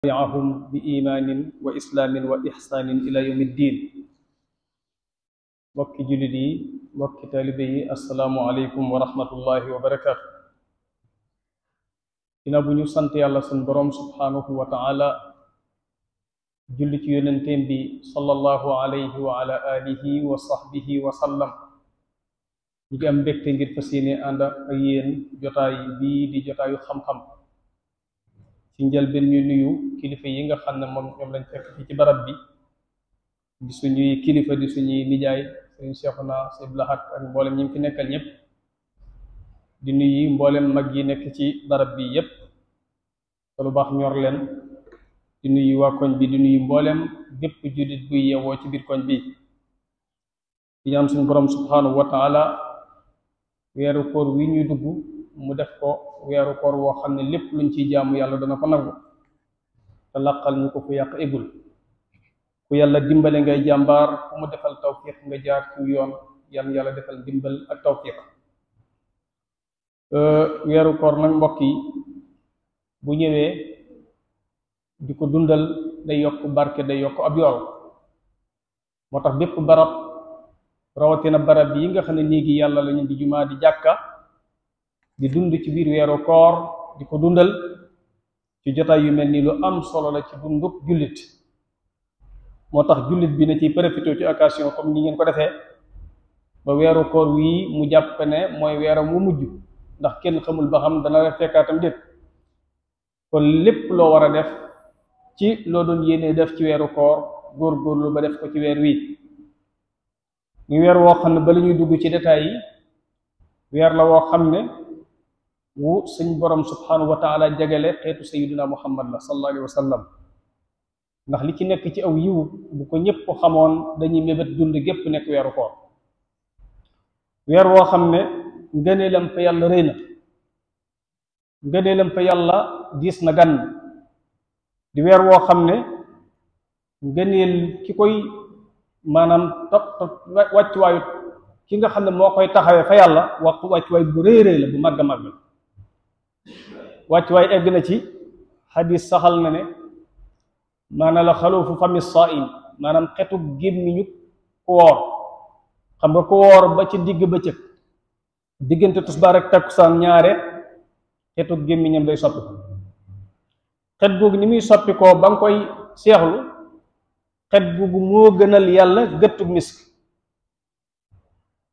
tabi'ahum bi imaanin wa islaamin wa ihsaanin ila yawmi ddin. mbokki jullit yi, mbokki taalibe yi, assalaamu aleykum wa rahmatullahi wa barakaatu. dina bu ñu sant yàlla sun boroom subhaanahu wa taala, julli ci yonenteem bi sallallahu alayhi wa ala alihi wa sahbihi wa sallam. ñu ngi am mbégte ngir fas yéene ànd ak yéen jotaay bii di jotaayu xam-xam. ci njëlbeen ñu nuyu kilifa yi nga xam ne ñoom lañ fekk fii ci barab bi, di suñuy kilifa, di suñuy nijaay, sëriñ Seexuna, sëriñ Abdul Ahad ak mboolem ñi fi nekkal ñëpp. di nuyu mboolem mag yi nekk ci barab bi yépp te lu baax ñor leen. di nuyu waa koñ bi, di nuyu mboolem bépp jullit buy yeewoo ci biir koñ bi. di ñaan suñu borom subhanahu wa taala weeru koor wi ñuy dugg mu def ko weeru koor woo xam ne lépp luñ ciy jaamu yàlla dana ko nangu, te laqal ñu ko fu yàq eggul. ku yàlla dimbale ngay jàmbaar, ku mu defal tawfiq nga jaar ci yoon, yàlla defal dimbal ak tawfiq. weeru koor nag mbokk yi bu ñëwee di ko dundal day yokk barke, day yokk ab yool. moo tax bépp barab, rawatina barab yi nga xam ne néegi yàlla lañu, di jumaa, di jàkka, di dund ci biir weeru koor, di ko dundal ci jotaay yu mel nii lu am solo la ci dunduk jullit. moo tax jullit bi na ci profité ci occasion comme ni ngeen ko defee ba weeru koor wii mu jàpp ne mooy weeram wu mujj, ndax kenn xamul ba xam dana la fekkaatam déet. kon lépp loo war a def ci loo doon yéenee def ci weeru koor, góorgóorlu ba def ko ci weer wii. ñu weer woo xam ne ba la ñuy dugg ci détails yi, weer la woo xam ne wu suñ borom subhanahu wa taala jagale xeetu sayyidina muhammad la sallallahu alayhi wa sallam. ndax li ci nekk ci aw yiw bu ko ñëpp xamoon dañuy mébét dund gépp nekk weeru koor. weer woo xam ne ngëneelam fa yàlla rëy na, ngëneelam fa yàlla diis na gan. di weer woo xam ne ngëneel ki koy maanaam wàccuwaayu ki nga xam ne moo koy taxawee fa yàlla wàccuwaay bu rëy rëy la, bu màgg a màgg la. wàccuwaay egg na ci xadis saxal na ne maanaam la xaluufu fami saa'im, maanaam xetu gémmiñu ku woor. xam nga ku woor ba ci digg bëccëg, diggante tusbaar ak takkusaan, ñaare xetu gémmiñam day soppi ko. xet googu ni muy soppi ko ba nga koy seexlu, xet googu moo gënal yàlla gëttug misk.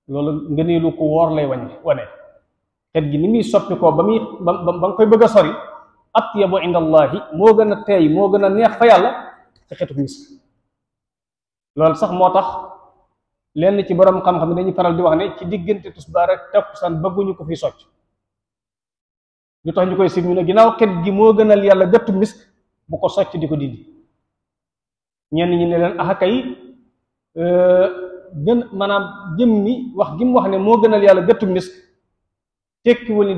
loolu ngëneelu ku woor lay wane. xet gi ni muy soppi ko ba nga koy bëgg a sori, atyabu inda allahi, moo gën a teey, moo gën a neex fa yàlla ci xetu misk. loolu sax moo tax lenn ci borom xam-xam dañuy faral di wax ne ci diggante tusbaar ak takkusaan bëgguñu ko fi socc. lu tax ñu koy sib ñu ne ginnaaw xet gi moo gënal yàlla gëttu misk, bu ko socc di ko dindi. ñenn ñi ne leen kay gën maanaam jëmmi wax gi mu wax ne moo gënal yàlla gëttu misk tekkiwul ni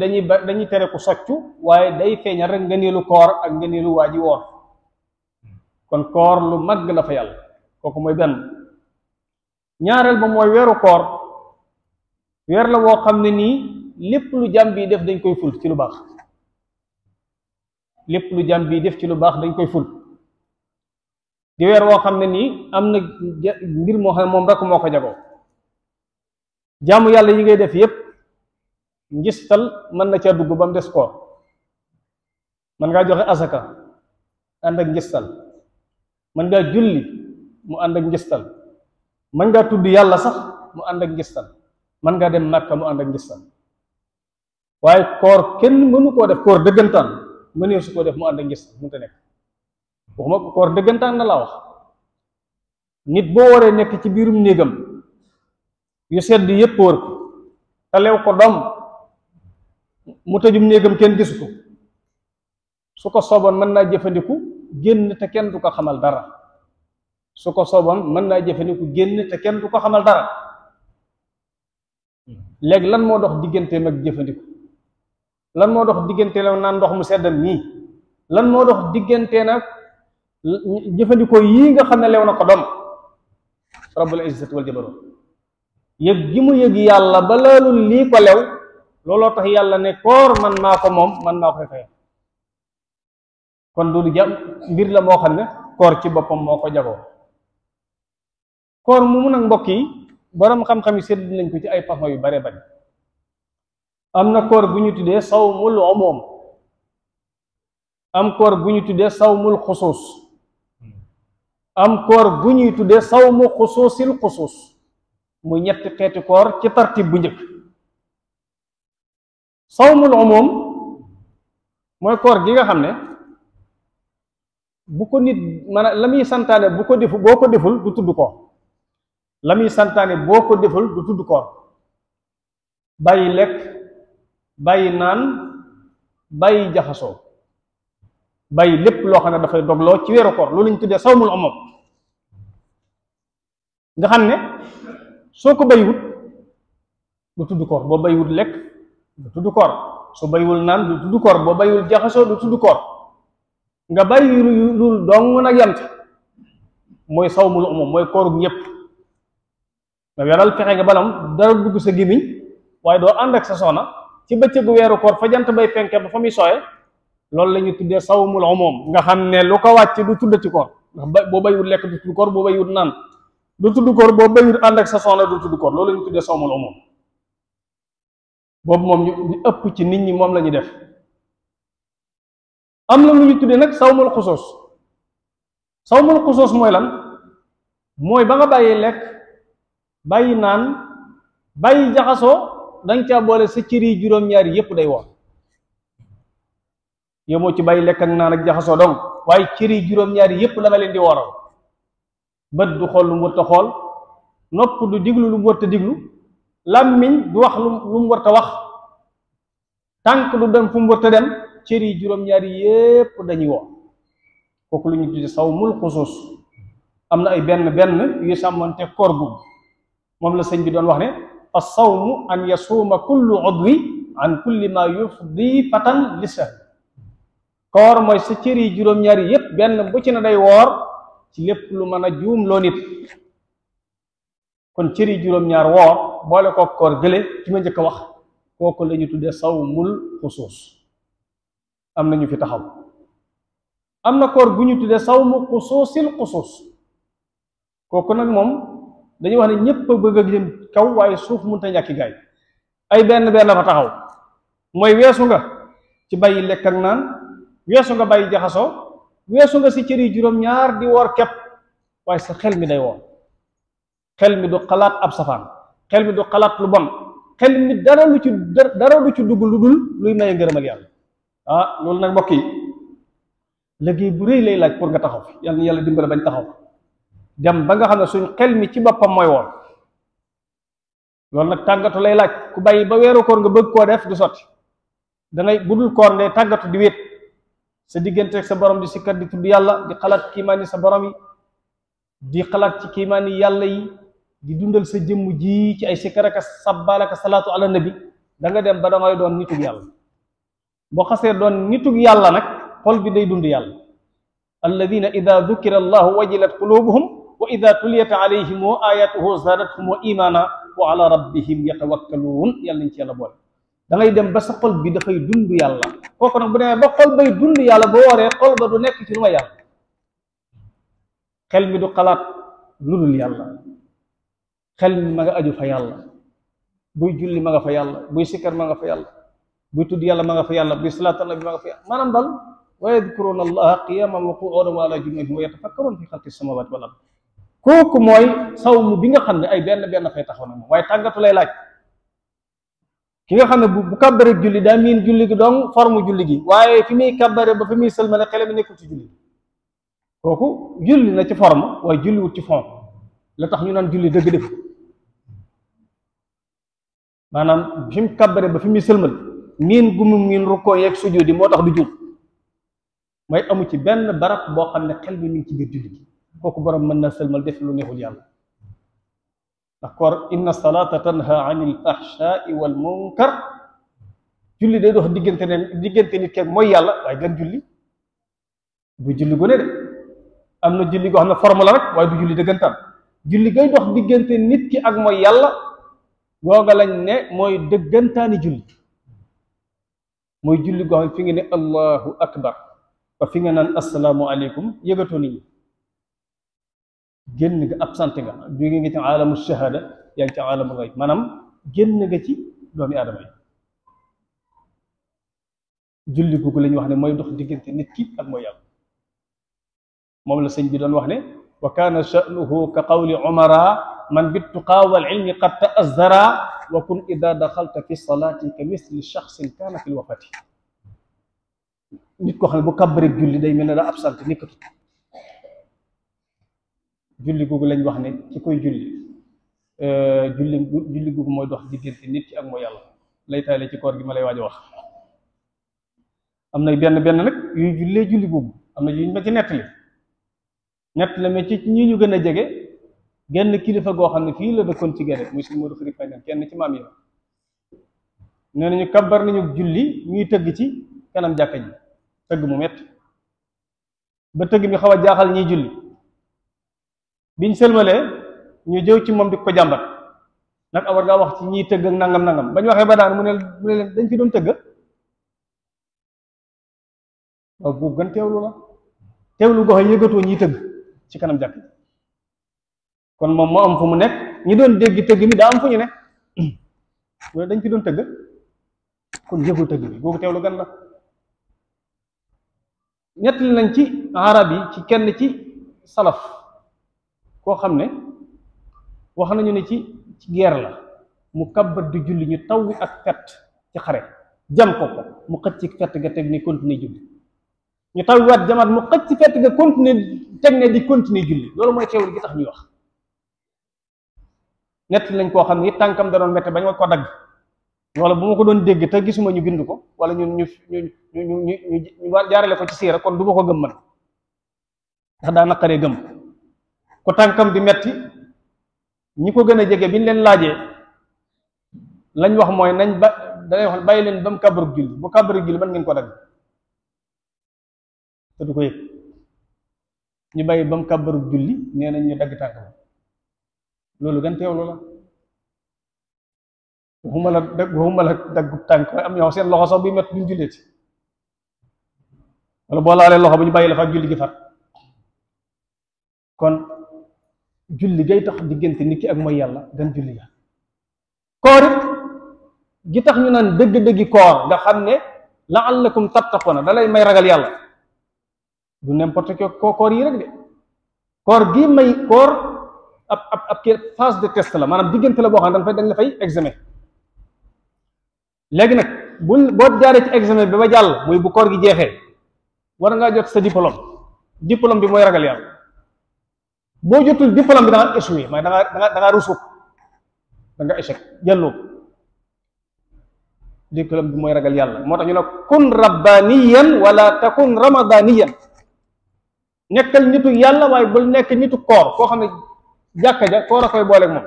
dañuy tere ku soccu, waaye day feeñal rek ngëneelu koor ak ngëneelu waa ji woor. kon koor lu mag la fa yàlla, kooku mooy benn. ñaareel ba mooy weeru koor weer la woo xam ne nii lépp lu jàmm bi def dañ koy ful ci lu baax. lépp lu jàmm bi def ci lu baax dañ koy ful. di weer woo xam ne nii am na mbir moo xam ne moom rek moo ko jagoo. jaamu yàlla yi ngay def yépp njistal mën na caa dugg ba mu des koor. mën ngaa joxe asaka ànd ak njistal, mën ngaa julli mu ànd ak njistal, mën ngaa tudd yàlla sax mu ànd ak njistal, mën ngaa dem Makka mu ànd ak njistal. waaye koor kenn mënu koo def, koor dëggantaan mënee su koo def mu ànd ak njistal, mënta nekk. waxuma koor dëggantaan na laa wax. nit boo waree nekk ci biirum néegam yu sedd yépp wër ko, te lew ko doom, mu tëjum néegam kenn gisu ko, su ko sooboon mën naa jëfandiku génn te kenn du ko xamal dara. su ko sooboon mën naa jëfandiku génn te kenn du ko xamal dara. léegi lan moo dox digganteem ak jëfandiku? lan moo dox diggante la naan ndox mu seddal nii? lan moo dox diggante nag jëfandikoo yii nga xam ne lew na ko doom? rabbul izzati wal jabarut yëg gi mu yëg yàlla ba laalul lii ko lew, looloo tax yàlla ne koor man maa ko moom, man maa koy fay. kon loolu jàmm mbir la moo xam ne koor ci boppam moo ko jagoo. koor mu mun nag mbokk yi borom xam-xam yi sédd nañ ko ci ay façon yu bare bari. am na koor bu ñu tuddee sawmul umum, am koor bu ñu tuddee sawmul xusuus, am koor bu ñuy tuddee sawmu xusuusil xusuus, muy ñetti xeeti koor ci tartib bu njëkk. sawmul umum mooy koor gi nga xam ne bu ko nit maanaam la muy santaane bu ko defu boo ko deful du tudd koor, la muy santaane boo ko deful du tudd koor. bàyyi lekk, bàyyi naan, bàyyi jaxasoo, bàyyi lépp loo xam ne dafay dogloo ci weeru koor, loolu ñu tuddee sawmul umum. nga xam ne soo ko bàyyiwut du tudd koor. boo bàyyiwut lekk du tudd koor, soo bàyyiwul naan du tudd koor, boo bàyyiwul jaxasoo du tudd koor. nga bàyyi loolu dong nag yant mooy sawmul umum, mooy koorug ñëpp. nga weeral fexe nga balam dara dugg sa gémmiñ, waaye doo ànd ak sa soxna ci bëccëgu weeru koor fa jant bay fenke ba fa muy sooye. loolu la ñuy tuddee sawmul umum, nga xam ne lu ko wàcc du tudd ci koor. ndax boo bàyyiwul lekk du tudd koor, boo bàyyiwul naan du tudd koor, boo bàyyiwul ànd ak sa soxna du tudd koor. loolu la ñuy tuddee sawmul umum. boobu moom ñu ëpp ci nit ñi moom la ñuy def. am na lu ñu tuddee nag sawmul xusuus. sawmul xusuus mooy lan? mooy ba nga bàyyi lekk, bàyyi naan, bàyyi jaxasoo, danga caa boole sa cër yi juróom-ñaari yépp day woor. yow moo ci bàyyi lekk ak naan ak jaxasoo donc waaye cër yi juróom-ñaari yépp da nga leen di wooral. bët du xool lu mu warta xool, nopp du diglu lu mu warta diglu, làmmiñ du wax lu mu warta wax, tànk du dem fu mu warta dem, cër yi juróom-ñaari yépp dañuy woor. kooku lu ñu tudde sawmul xusuus. am na ay benn yu sàmmante koor gu moom la sëñ bi doon wax ne as-sawmu an yasuuma kullu udwi an kulli ma yufdi fatan lisa. koor mooy sa cër yi juróom-ñaari yépp benn bu ci ne day woor ci lépp lu mën a juum loo nit. kon cër yi juróom-ñaar woor boole ko koor gële ci ma njëkk a wax, kooku la ñu tuddee sawmul xusuus. am na ñu fi taxaw. am na koor bu ñu tuddee sawmu xusuusil xusuus. kooku nag moom dañuy wax ne ñëpp a bëgg a jëm kaw waaye suuf mënut a ñàkki gaay. ay benn fa taxaw. mooy weesu nga ci bàyyi lekk ak naan, weesu nga bàyyi jaxasoo, weesu nga si cër yi juróom-ñaar di woor kepp, waaye sa xel mi day woor. xel mi du xalaat ab safaan, xel mi du xalaat lu bon, xel mi dara lu ci dugg lu dul luy maye ngërëmal yàlla. loolu nag mbokk yi liggéey bu rëy lay laaj pour nga taxaw fi. yàlla na yàlla dimbale bañ taxaw dem ba nga xam ne suñ xel mi ci boppam mooy woor. loolu nag tàggatu lay laaj. ku bàyyi ba weeru koor nga bëgg koo def du sotti. dangay budul koor ngay tàggatu di wéet sa diggante ak sa borom, di sikkat, di tudd yàlla, di xalaat kiimaani sa borom yi, di xalaat ci kiimaani yàlla yi, di dundal sa jëmm ji ci ay sikkar ak sabbaal ak salaatu ala nabi. da nga dem ba dangay doon nitug yàlla. boo xasee doon nitug yàlla nag xol bi day dund yàlla. alladina ida dukira allahu wajilat qulubuhum wa ida tuliyat alayhim ayatuhu zaadathum imana wa ala rabbihim yatawakkaluun. yàlla nañ ci yàlla boole. da ngay dem ba sa xol bi dafay dund yàlla. kooku nag bu demee ba xol bay dund yàlla boo waree xol ba du nekk ci lu ma yàlla. xel mi du xalaat lu dul yàlla. xel mi ma nga aju fa yàlla. buy julli ma nga fa yàlla, buy sikkar ma nga fa yàlla, buy tudd yàlla ma nga fa yàlla, buy salaatu nabi ma nga fa yàlla. maanaam daal wa yadkuruna allaha qiyaman wa qu'udan wa ala junubihim wa yatafakkaruna fi xalqi samawati wal ard. kooku mooy sawmu bi nga xam ne ay benn fay taxaw na moom, waaye tàggatu lay laaj. ki nga xam ne bu kàbbare julli daa miin julli gi dong forme julli gi, waaye fi muy kàbbare ba fi muy sëlmale xele mi nekkul ci julli. kooku julli na ci forme waaye julliwut ci fond. la tax ñu naan julli dëgg def maanaam fi mu kàbbare ba fi muy sëlmal miin gu mu miin rukkoo yeeg sujjóot yi moo tax du jul. mooy amu ci benn barab boo xam ne xel mi ngi ci biir julli gi. kooku borom mën na sëlmal def lu neexul yàlla. ndax koor inna salata tanha anil fahshai wal munkar. julli day dox diggante nit keeg mooy yàlla, waaye gan julli du julli gone de. am na julli goo xam ne forme la rek waaye du julli dëggantaan. julli gay dox diggante nit ki ak mooy yàlla googa lañ ne mooy dëggantaani julli. mooy julli goo xam ne fi ngi ne allahu akbar ba fi nga naan asalaamualeykum yëgatoo nit ñi génn nga absenté nga jóge nga ci alamu shahada yaa ngi ci alamul gayb maanaam génn nga ci doomi aadama yi julli googu la ñu wax ne mooy dox diggante nit ki ak mooy yàlla moom la sëñ bi doon wax ne wa kaana sha'nuhu ka qawli umara man bittuqaa wal ilmi qad ta'azzara wa kun ida daxalta fi salaati ka misli shaxsin kaana fi lwafati nit koo xam ne bu kàbbareeg julli day mel ne daa absent nekkatu julli googu lañ wax ne ci koy julli googu mooy dox diggante nit ki ak mooy yàlla lay taale ci koor gi ma lay waaj a wax am na benn nag yuy jullee julli googu am na yuñ ma ci nettali mais ci ñi ñu gën a jege genn kilifa goo xam ne fii la dëkkoon ci gere muy suñu Modou Xari Fay kenn ci maam yi la nee nañu kabbar nañu julli ñuy tëgg ci kanam jàkka ji tëgg mu metti ba tëgg mi xaw a jaaxal ñiy julli biñ sëlmalee ñu jëw ci moom di ko jàmbat nag war ngaa wax ci ñiy tëgg ak nangam bañ waxee ba daan mu ne leen dañ fi doon tëgg waaw boobu gën teewlu gox yëgatoo ñiy tëgg ci kanam jàkk kon moom moo am fu mu nekk ñi doon dégg tëgg mi daa am fu ñu ne mu ne dañ fi doon tëgg kon yëgul tëgg bi googu teewlu gan la ñettali nañ ci arab yi ci kenn ci salaf koo xam ne wax nañu ne ci guerre la mu kabbat di julli ñu taw wi ak fett ci xare jam ko mu xëcc ci fett ga teg ni continuer julli ñu taw waat jamaat mu xëcc ci fett ga continuer teg ne di continuer julli loolu mooy teewlu gi tax ñuy wax ñettali nañ koo xam ne tànkam da doon mette bañ ma ko dagg wala bu ma ko doon dégg te gisuma ñu bind ko wala ñu jaarale ko ci siira kon du ma ko gëm man ndax daa naqaree gëm ko tànkam di metti ñi ko gën a jege bi ñu leen laajee lañ wax mooy nañ ba danay wax bàyyi leen ba mu kàbbaru julli bu kàbbaru julli ban ngeen ko dagg te du ko yëg ñu bàyyi ba mu kàbbaru julli nee nañ ñu dagg tànkam loolu gën teewlu la waxuma la daggu tànk am ñoo seen loxo sax buy métti duñ julleeti wala boo laalee loxo bu ñu bàyyi la fa ak julli gi fat kon julli gay tax diggante nit ki ak mooy yàlla gën julli ga koor it gi tax ñu naan dëgg-dëggi koor nga xam ne la'allakum tattaquna da lay may ragal yàlla du n'importe quel koor yi rek de koor gi may koor ab phase de test la maanaam diggante la boo xam ne dañ la fay examen léegi nag boo jaaree ci examen bi ba jàll muy bu koor gi jeexee war ngaa jot sa diplôme bi mooy ragal yàlla boo jotul diplôme bi da nga échoué mooy da nga ruusut da nga échec jàlloo diplôme bi mooy ragal yàlla moo tax ñu ne kun rabbaniyan wala takun ramadaniyan nekkal nitu yàlla waaye bul nekk nitu koor koo xam ne jàkka ja koor a koy booleeg moom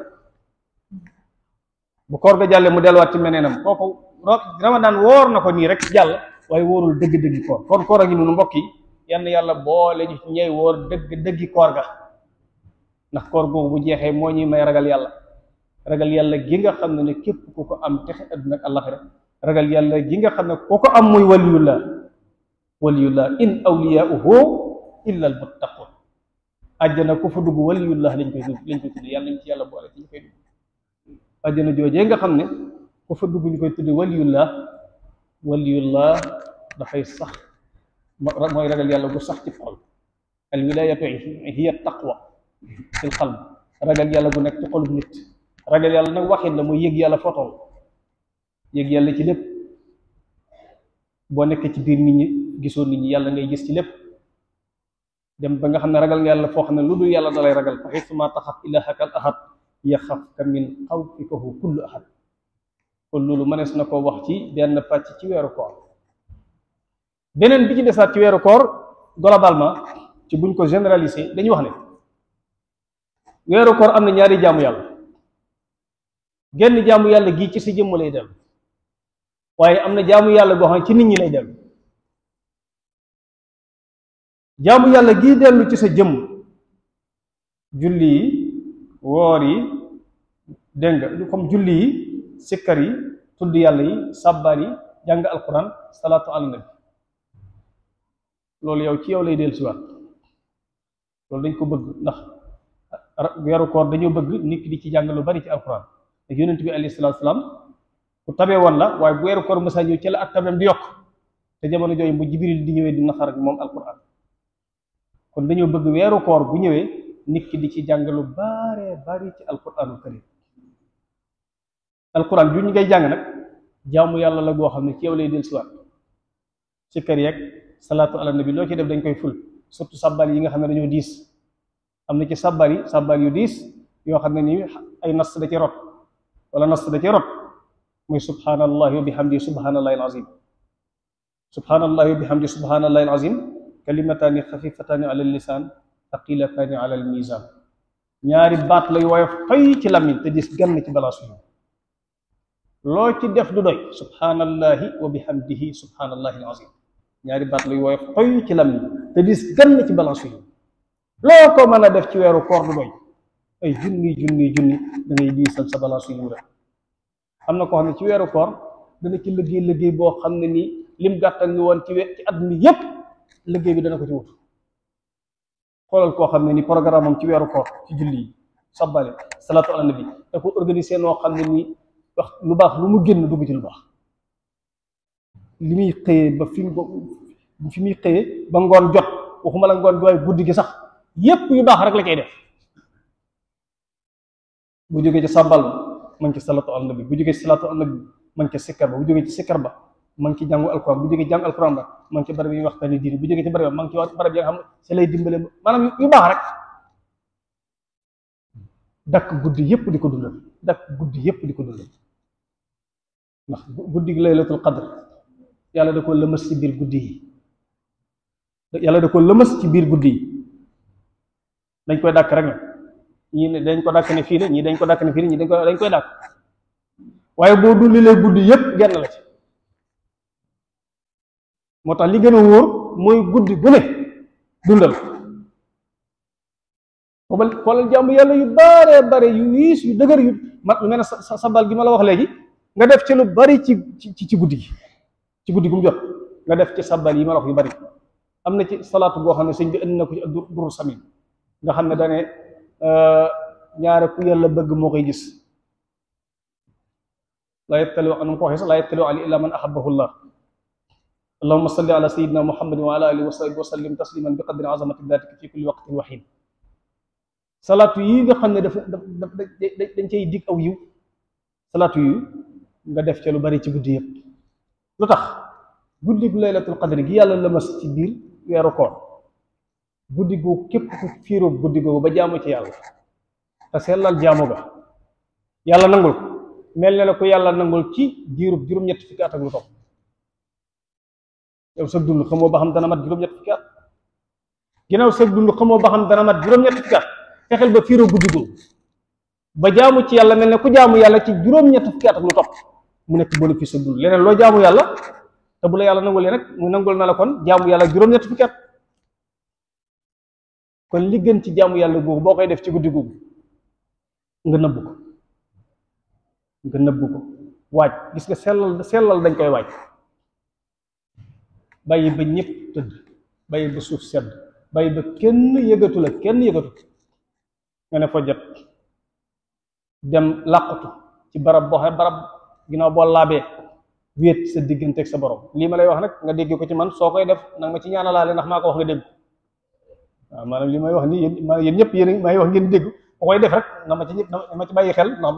bu koor ga jàllee mu delluwaat ci meneenam kooku ramadan woor na ko nii rek jàll waaye wóorul dëgg-dëggi koor kon koor a ngi noonu mbokk yi yann yàlla boole ñu ci ñey wóor dëgg-dëggi koor ga ndax koor googu bu jeexee moo ñuy may ragal yàlla gi nga xam ne képp ku ko am texe àdduna ak àllaxira ragal yàlla gi nga xam ne ku ko am muy waliyullah in awliyauhu illa al muttaqun àjjana ku fa dugg waliyullah lañ koy tudd yàlla nañ ci yàlla boole ci ñu koy dugg àjjana joojee nga xam ne ku fa dugg ñu koy tudd waliyullah dafay sax mooy ragal yàlla gu sax ci xol al wilayatu hiya taqwa fil qalb ragal yàlla gu nekk ci xolub nit ragal yàlla nag waxin la mooy yëg yàlla fotool yëg yàlla ci lépp boo nekkee ci biir nit ñi gisoo nit ñi yàlla ngay gis ci lépp dem ba nga xam ne ragal nga yàlla foo xam ne lu dul yàlla dalay ragal fa xaytuma taxaf ilaahaka al ahad yaxafka min xawfikahu kullu ahad kon loolu mënees na koo wax ci benn pàcc ci weeru koor beneen bi ci desaat ci weeru koor globalement ci buñ ko généraliser dañuy wax ne weeru koor am na ñaari jaamu yàlla genn jaamu yàlla gii ci sa jëmm lay dem waaye am na jaamu yàlla goo xam ne ci nit ñi lay dem jaamu yàlla gii dellu ci sa jëmm julli yi woor yi dégg nga comme julli yi sikkar yi tudd yàlla yi sàbbaar yi jàng alquran salaatu ala nabi loolu yow ci yow lay dellusiwaat loolu dañ ko bëgg ndax weeru koor dañoo bëgg nit ki di ci jàng lu bari ci alquran te yonent bi alayhi salaatu salaam ku tabee woon la waaye bu weeru koor mësa ñëw ci la ak tabeem di yokk te jamono jooju bu jibril di ñëwee di nafar ak moom alquran kon dañoo bëgg weeru koor bu ñëwee nit ki di ci jàng lu bare bari ci alquranul karim alquran ju ñu ngay jàng nag jaamu yàlla la goo xam ne ci yow lay dellusiwaat ci kër yeeg salaatu ala nabi loo ci def dañ koy ful surtout sabbal yi nga xam ne dañoo diis am na ci sabbal yu diis yoo xam ne nii ay nas da ci rot wala nas da ci rot muy subhanallahi wa bihamdi subhanallahi alazim subhanallahi wa bihamdi subhanallahi alazim kalimataani xafifataani ala lisan thaqilataani ala almizan ñaari baat lay woyof toy ci làmmiñ te dis gann ci balaa suñu loo ci def du doy subhanallahi wa bihamdihi subhanallahi alazim ñaari baat lay woyof toy ci làmmiñ te dis gann ci balaa suñu loo ko mën a def ci weeru koor du doy ay junni da ngay diisal sa balaa suñu rek am na koo xam ne ci weeru koor dana ci liggéey boo xam ne nii lim gàttal ni woon ci at mi yépp liggéey bi dana ko ci wut xoolal koo xam ne ni programme am ci weeru koor ci julli yi sabbale salaatu ala nabi da ko organiser noo xam ne nii wax lu baax lu mu génn dugg ci lu baax li muy xëyee ba fi muy xëyee ba ngoon jot waxuma la ngoon waaye guddi gi sax yépp yu baax rek la cay def bu jógee ci sabbal man ci salaatu ala nabi bu jógee ci salaatu ala nabi man ci sikkar ba bu jógee ci sikkar ba man ci jàngu alquran bu jógee jàng alquran ba man ci barab yi waxtaani diine bu jógee ci barab man ci barab yi nga xam ne si lay dimbale maanaam yu baax rek dakk guddi yépp di ko dundal ndax guddi gi laylatul qadr yàlla da ko lëmës ci biir guddi yi dañ koy dàkk rek nag ñii ne dañ ko dàkk ne fii la ñii dañ ko dàkk ne fii la ñii dañ koy dàkk waaye boo dundalee guddi yépp genn la ci moo tax li gën a wóor mooy guddi gu ne dundal xoolal jàmm yàlla yu bare yu wiis yu dëgër yu mat lu mel ne sabal gi ma la wax léegi nga def ci lu bari ci guddi gi ci guddi gu mu jot nga def ci sabal yi ma la wax yu bari am na ci salaatu boo xam ne sëñ bi indi na ko ci duru samin nga xam ne dane ñaare ku yàlla bëgg moo koy gis laa yettali anum ko waxee sax laa yettali ali illa man ahabbahu llah allahumma salli ala sayyidina muhammadin wa ala alihi wa sahbihi wa sallim tasliman bi qadri azamati datika fi kulli waqtin wa hiin salaatu yi nga xam ne dañ cay dig aw yiw salaatu yi nga def ca lu bari ci guddi yëpp lu tax guddi gu laylatul qadri gi yàlla lëmas ci biir weeru koor guddi googu képp ku fiiroo guddi googu ba jaamu ci yàlla te sellal jaamu ga yàlla nangul ko mel ne la ko yàlla nangul ci diirub juróom-ñetti fukki at ak lu topp yow sa dund xamoo ba xam dana mat juróom-ñetti fukki at ginnaaw sa dund xamoo ba xam dana mat juróom-ñetti fukki at fexeel ba fiiroo guddi googu ba jaamu ci yàlla mel ne ku jaamu yàlla ci juróom-ñetti fukki at ak lu topp mu nekk bénéfice sa dund leneen loo jaamu yàlla te bu la yàlla nangulee nag mu nangul na la kon jaamu yàlla juróom-ñetti fukki at kon li gën ci jaamu yàlla googu boo koy def ci guddi googu nga nëbb ko waaj gis nga sellal dañ koy waaj bàyyi ba ñëpp tëdd bàyyi ba suuf sedd bàyyi ba kenn yëgatu nga ne fa jot dem làqutu ci barab boo xam barab ginnaaw boo laabee wéet sa diggante ak sa borom lii ma lay wax nag nga dégg ko ci man soo koy def nag ma ci ñaanalaale ndax maa ko wax nga dégg waaw maanaam li may wax nii yéen ñëpp yéen may wax ngeen dégg ko koy def rek na ma ci bàyyi xel ndax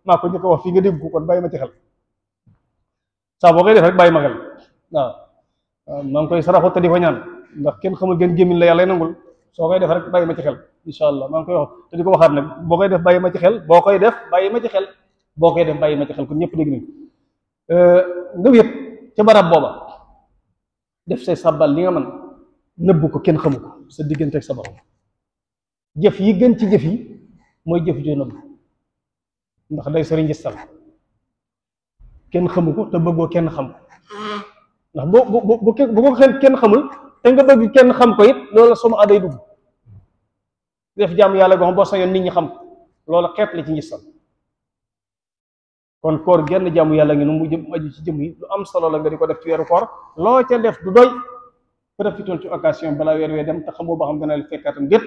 maa ko njëkk a wax fii nga dégg ko kon bàyyi ma ci xel saa boo koy def rek bàyyi ma xel waaw maa ngi koy saraxu te di ko ñaan ndax kenn xamul gën gémmiñ la yàlla nangul soo koy def rek bàyyi ma ci xel incha allah maa ngi koy wax te di ko waxaat nag boo koy def bàyyi ma ci xel boo koy def bàyyi ma ci xel kon ñëpp dégg nañ nga wéet ca barab booba def say sabbal li nga mën nëbb ko kenn xamu ko sa diggante ak sa borom jëf yi gën ci jëf yi mooy jëf joo nëbb ndax day sori njistal kenn xamu ko te bëggoo kenn xam ko ndax bu ko kenn xamul te nga bëgg kenn xam ko it loola sama aday dugg def jàmm yàlla goo xam boo sañoon nit ñi xam loola xeet la ci njistal kon koor genn jàmm yàlla ngi nu mu aju ci jëm yi lu am solo la nga di ko def ci weeru koor loo ca def du doy profitool ci occasion balaa weer wee dem te xamoo ba xam dana la fekkaatam déet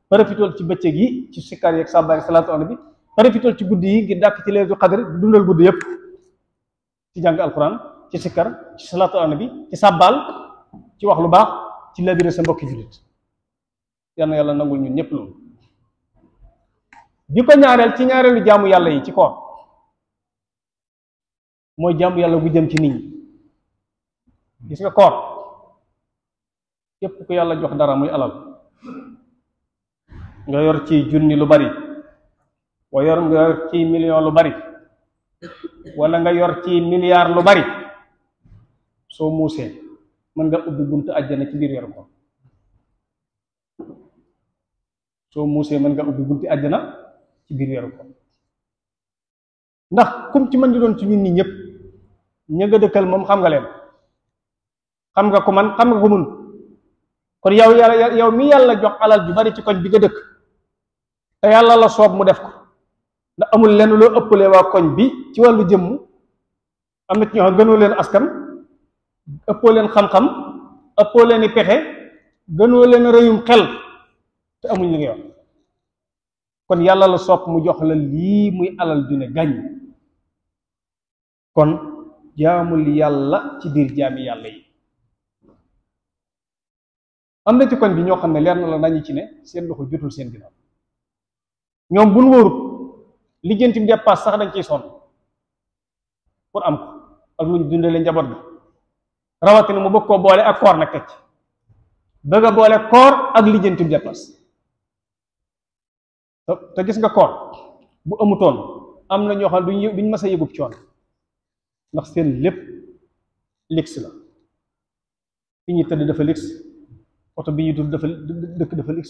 profitool ci bëccëg yi ci sikkar yeeg sàbbaay salaatu ala nabi profitool ci guddi yi ngir dàkk ci laylatul qadr dundal guddi yëpp ci jàng alquran ci sikkar ci salaatu ala nabi ci sàbbaal ci wax lu baax ci labiré sa mbokki jullit yal na yàlla nangul ñun ñëpp loolu bi ko ñaareel ci ñaareelu jaamu yàlla yi ci koor mooy jaamu yàlla gu jëm ci nit ñi gis nga koor képp ku yàlla jox dara muy alal nga yor ci junni lu bari nga yor ci million lu bari wala nga yor ci milliard lu bari soo muusee mën nga ubbi buntu àjjana ci biir weeru koor soo muusee mën nga ubbi buntu àjjana ci biir weeru koor ndax kum ci mën di doon ci ñun ñi ñëpp ña nga dëkkal moom xam nga leen xam nga ko man xam nga ko mun kon yow mi yàlla jox alal ju bari ci koñ bi nga dëkk te yàlla la soob mu def ko ndax amul lenn loo ëppale waa koñ bi ci wàllu jëmm am na ci ñoo xam gënoo leen askan ëppoo leen xam-xam ëppoo leen i pexe gënoo leen rëyum xel te amuñ li nga yor kon yàlla la soob mu jox la lii muy alal ju ne gàññ kon jaamul yàlla ci biir jaami yàlla yi am na ci koñ bi ñoo xam ne leer na la nañu ci ne seen loxo jotul seen ginnaaw ñoom buñ wóorut lijjanti dépasse sax dañ ciy sonn pour am ko ak lu ñu dundale njaboot bi rawatina mu bëgg koo boole ak koor nag tecc bëgg a boole koor ak lijjanti dépasse te gis nga koor bu amutoon am na ñoo xam ne duñ mës a yëgub coon ndax seen lépp lix la fi ñuy tëdd dafa lix oto bi ñuy tudd dafa dëkk dafa lix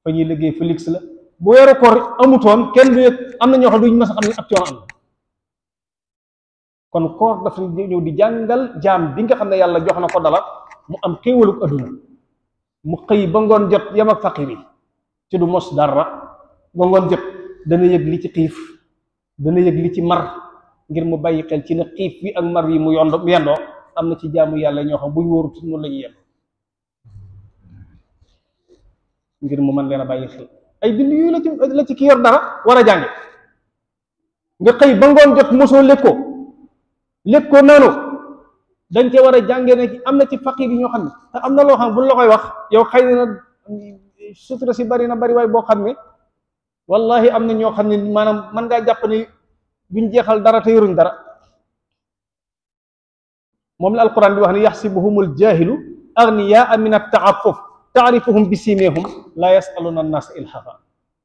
fa ñuy liggéey fa lix la bu weeru koor amutoon kenn du yëg am na ñoo xam ne duñ mës a xam ne ab coono am kon koor dafa ñëw di jàngal jaam bi nga xam ne yàlla jox na ko dala mu am xéewaluk adduna mu xëy ba ngoon jot yam ak faqir yi ci du mos dara ba ngoon jot dana yëg li ci xiif dana yëg li ci mar ngir mu bàyyi xel ci ne xiif bi ak mar yi mu yendoo am na ci jaamu yàlla ñoo xam buñ wóorut noonu la ñuy yendoo ngir mu mën leen a bàyyi xel ay bind yu la ci ki yor dara war a jànge nga xëy ba ngoon jot mosoo lekkoo naanoo dañ cee war a jànge ne am na ci faqir yi ñoo xam ne te am na loo xam buñ la koy wax yow xëy na sutura si bari na bari waaye boo xam ne wallahi am na ñoo xam ne maanaam mën ngaa jàpp ne duñ jeexal dara te yoruñ dara moom la alquran bi wax ne yaxsibuhumul jahilu agniyaa min at-ta'affuf taarifuhum bi simehum la yasaluna an-nas ilhafa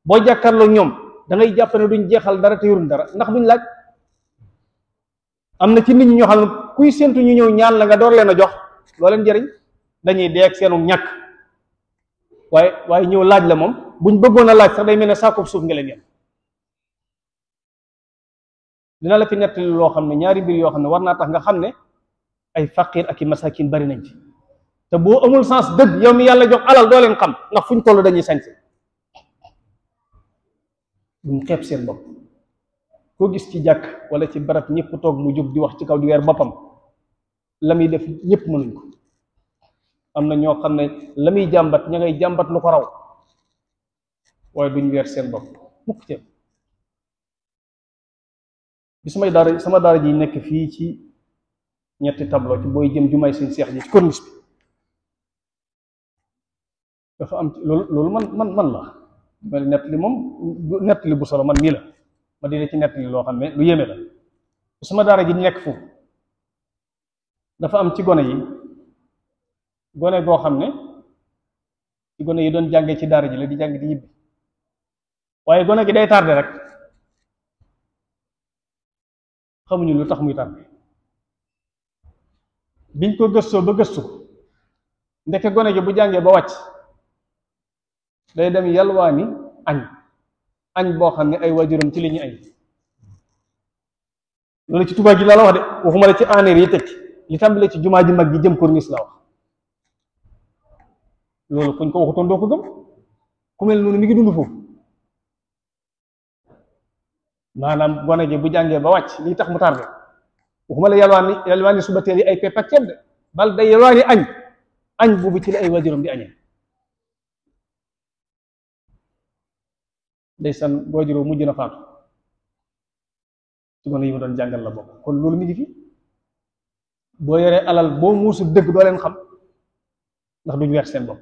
boo jàkkaarloo ñoom da ngay jàpp ne duñ jeexal dara te yoruñ dara ndax duñ laaj am na ci nit ñi ñoo xam ne kuy séntu ñu ñëw ñaan la nga door leen a jox loo leen jëriñ dañuy dee ak seenu ñàkk waaye ñëw laaj la moom buñ bëggoon a laaj sax day mel ne saakoob suuf nga leen yem dina la fi nettali loo xam ne ñaari mbir yoo xam ne war naa tax nga xam ne ay faqir ak i masakin bari nañ ci te boo amul sens dëgg yow mi yàlla jox alal doo leen xam ndax fuñ toll dañuy sañse duñ xeeb seen bopp koo gis ci jàkk wala ci barab ñëpp toog mu jóg di wax ci kaw di weer boppam la muy def ñëpp mënuñ ko am na ñoo xam ne la muy jàmbat ña ngay jàmbat lu ko raw waaye duñ weer seen bopp mukk ci bi sama daara ji nekk fii ci ñetti tableau ci booy jëm jumaay seen seex ji ci corniche bi dafa am loolu man la ma nettali moom nettali bu solo man mii la ma di ci nettali loo xam ne lu yéeme la sama daara ji nekk foofu dafa am ci gone yi gone goo xam ne ci gone yi doon jàngee ci daara ji la di jàng di ñibbi waaye gone gi day tardé rek xamuñu lu tax muy tardé biñ ko gëstoo ba gëstu ndeke gone gi bu jàngee ba wàcc day dem yalwaani añ boo xam ne ay waajuram ci li ñu añ loolu ci tubaab gi laa la wax de waxuma la ci aneer yi teg li tàmbale ci jumaa ji mag ji jëm corniche la wax loolu kuñ ko waxutoon doo ko gëm ku mel noonu mi ngi dund foofu maanaam gone gi bu jàngee ba wàcc lii tax mu tardé waxuma la yalwaani suba teel yi ay pepp ak ceeb de bal day yalwaani añ boobu ci la ay waajuram di añee ndeysaan waajuram mujj na faatu ci gone yi ma doon jàngal la bokk kon loolu mi ngi fi boo yoree alal boo muusu dëgg doo leen xam ndax duñu weer seen bopp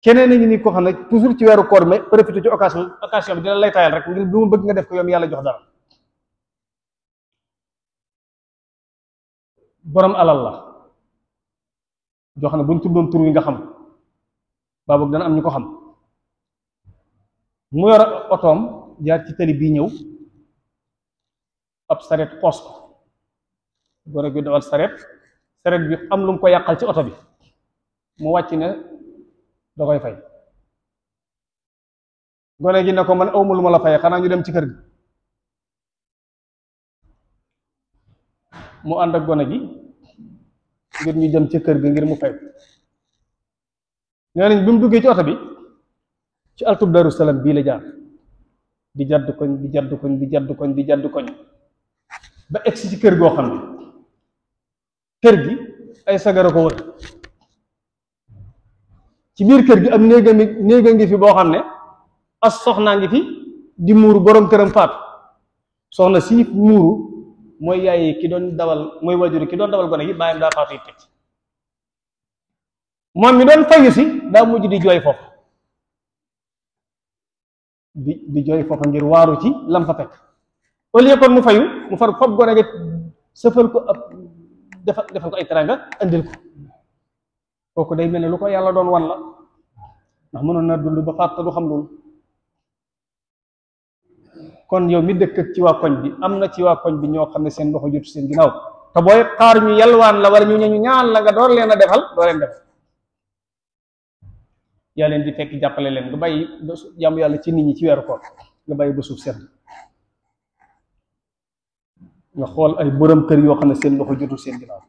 keneen a ngi ni ko xam ne toujours ci weeru koor mais profité ci occasion bi dina lay taayal rek ngir lu ma bëgg nga def ko yoom yàlla jox dara borom alal la joo xam ne buñ tuddoon tur wi nga xam baa boog dana am ñu ko xam mu yor otoom jaar ci tali bii ñëw ab saret xoos ko gone gi dawal saret bi am lu mu ko yàqal ci oto bi mu wàcc ne da koy fay gone gi ne ko man awma lu ma la fayee xanaa ñu dem ci kër gi mu ànd ak gone gi ngir ñu jëm ci kër gi ngir mu fay nee nañ bi mu duggee ci oto bi ci altub Daru Salaam bii la jaar di jadd koñ di jadd koñ di jadd koñ di jadd koñ ba egsi ci kër goo xam ne kër gi ay sagara ko wër ci biir kër gi am néega ngi fi boo xam ne as soxnaa ngi fi di muuru boroom këram faatu soxna si muuru mooy yaay ki doon dawal mooy wajuru ki doon dawal gone gi bàyyam daa faatu it teg moom mi doon fayu si daa mujj di jooy foofu di jooy foofa ngir waaru ci lam fa fekk au lieu kon mu fayu mu far fob gone gi sëfal ko ab defal ko ay teranga andil ko kooku day mel ne lu ko yàlla doon wan la ndax mënoon na dund ba faat du xam loolu kon yow mi dëkk ci waa koñ bi am na ci waa koñ bi ñoo xam ne seen loxo jotu seen ginnaaw te booy xaar ñu yalwaan la wala ñu ñaan la nga door leen a defal doo leen def yaa leen di fekk jàppale leen nga bàyyi jàmm yàlla ci nit ñi ci weeru koor nga bàyyi ba suuf sedd nga xool ay borom kër yoo xam ne seen loxo jotul seen ginnaaw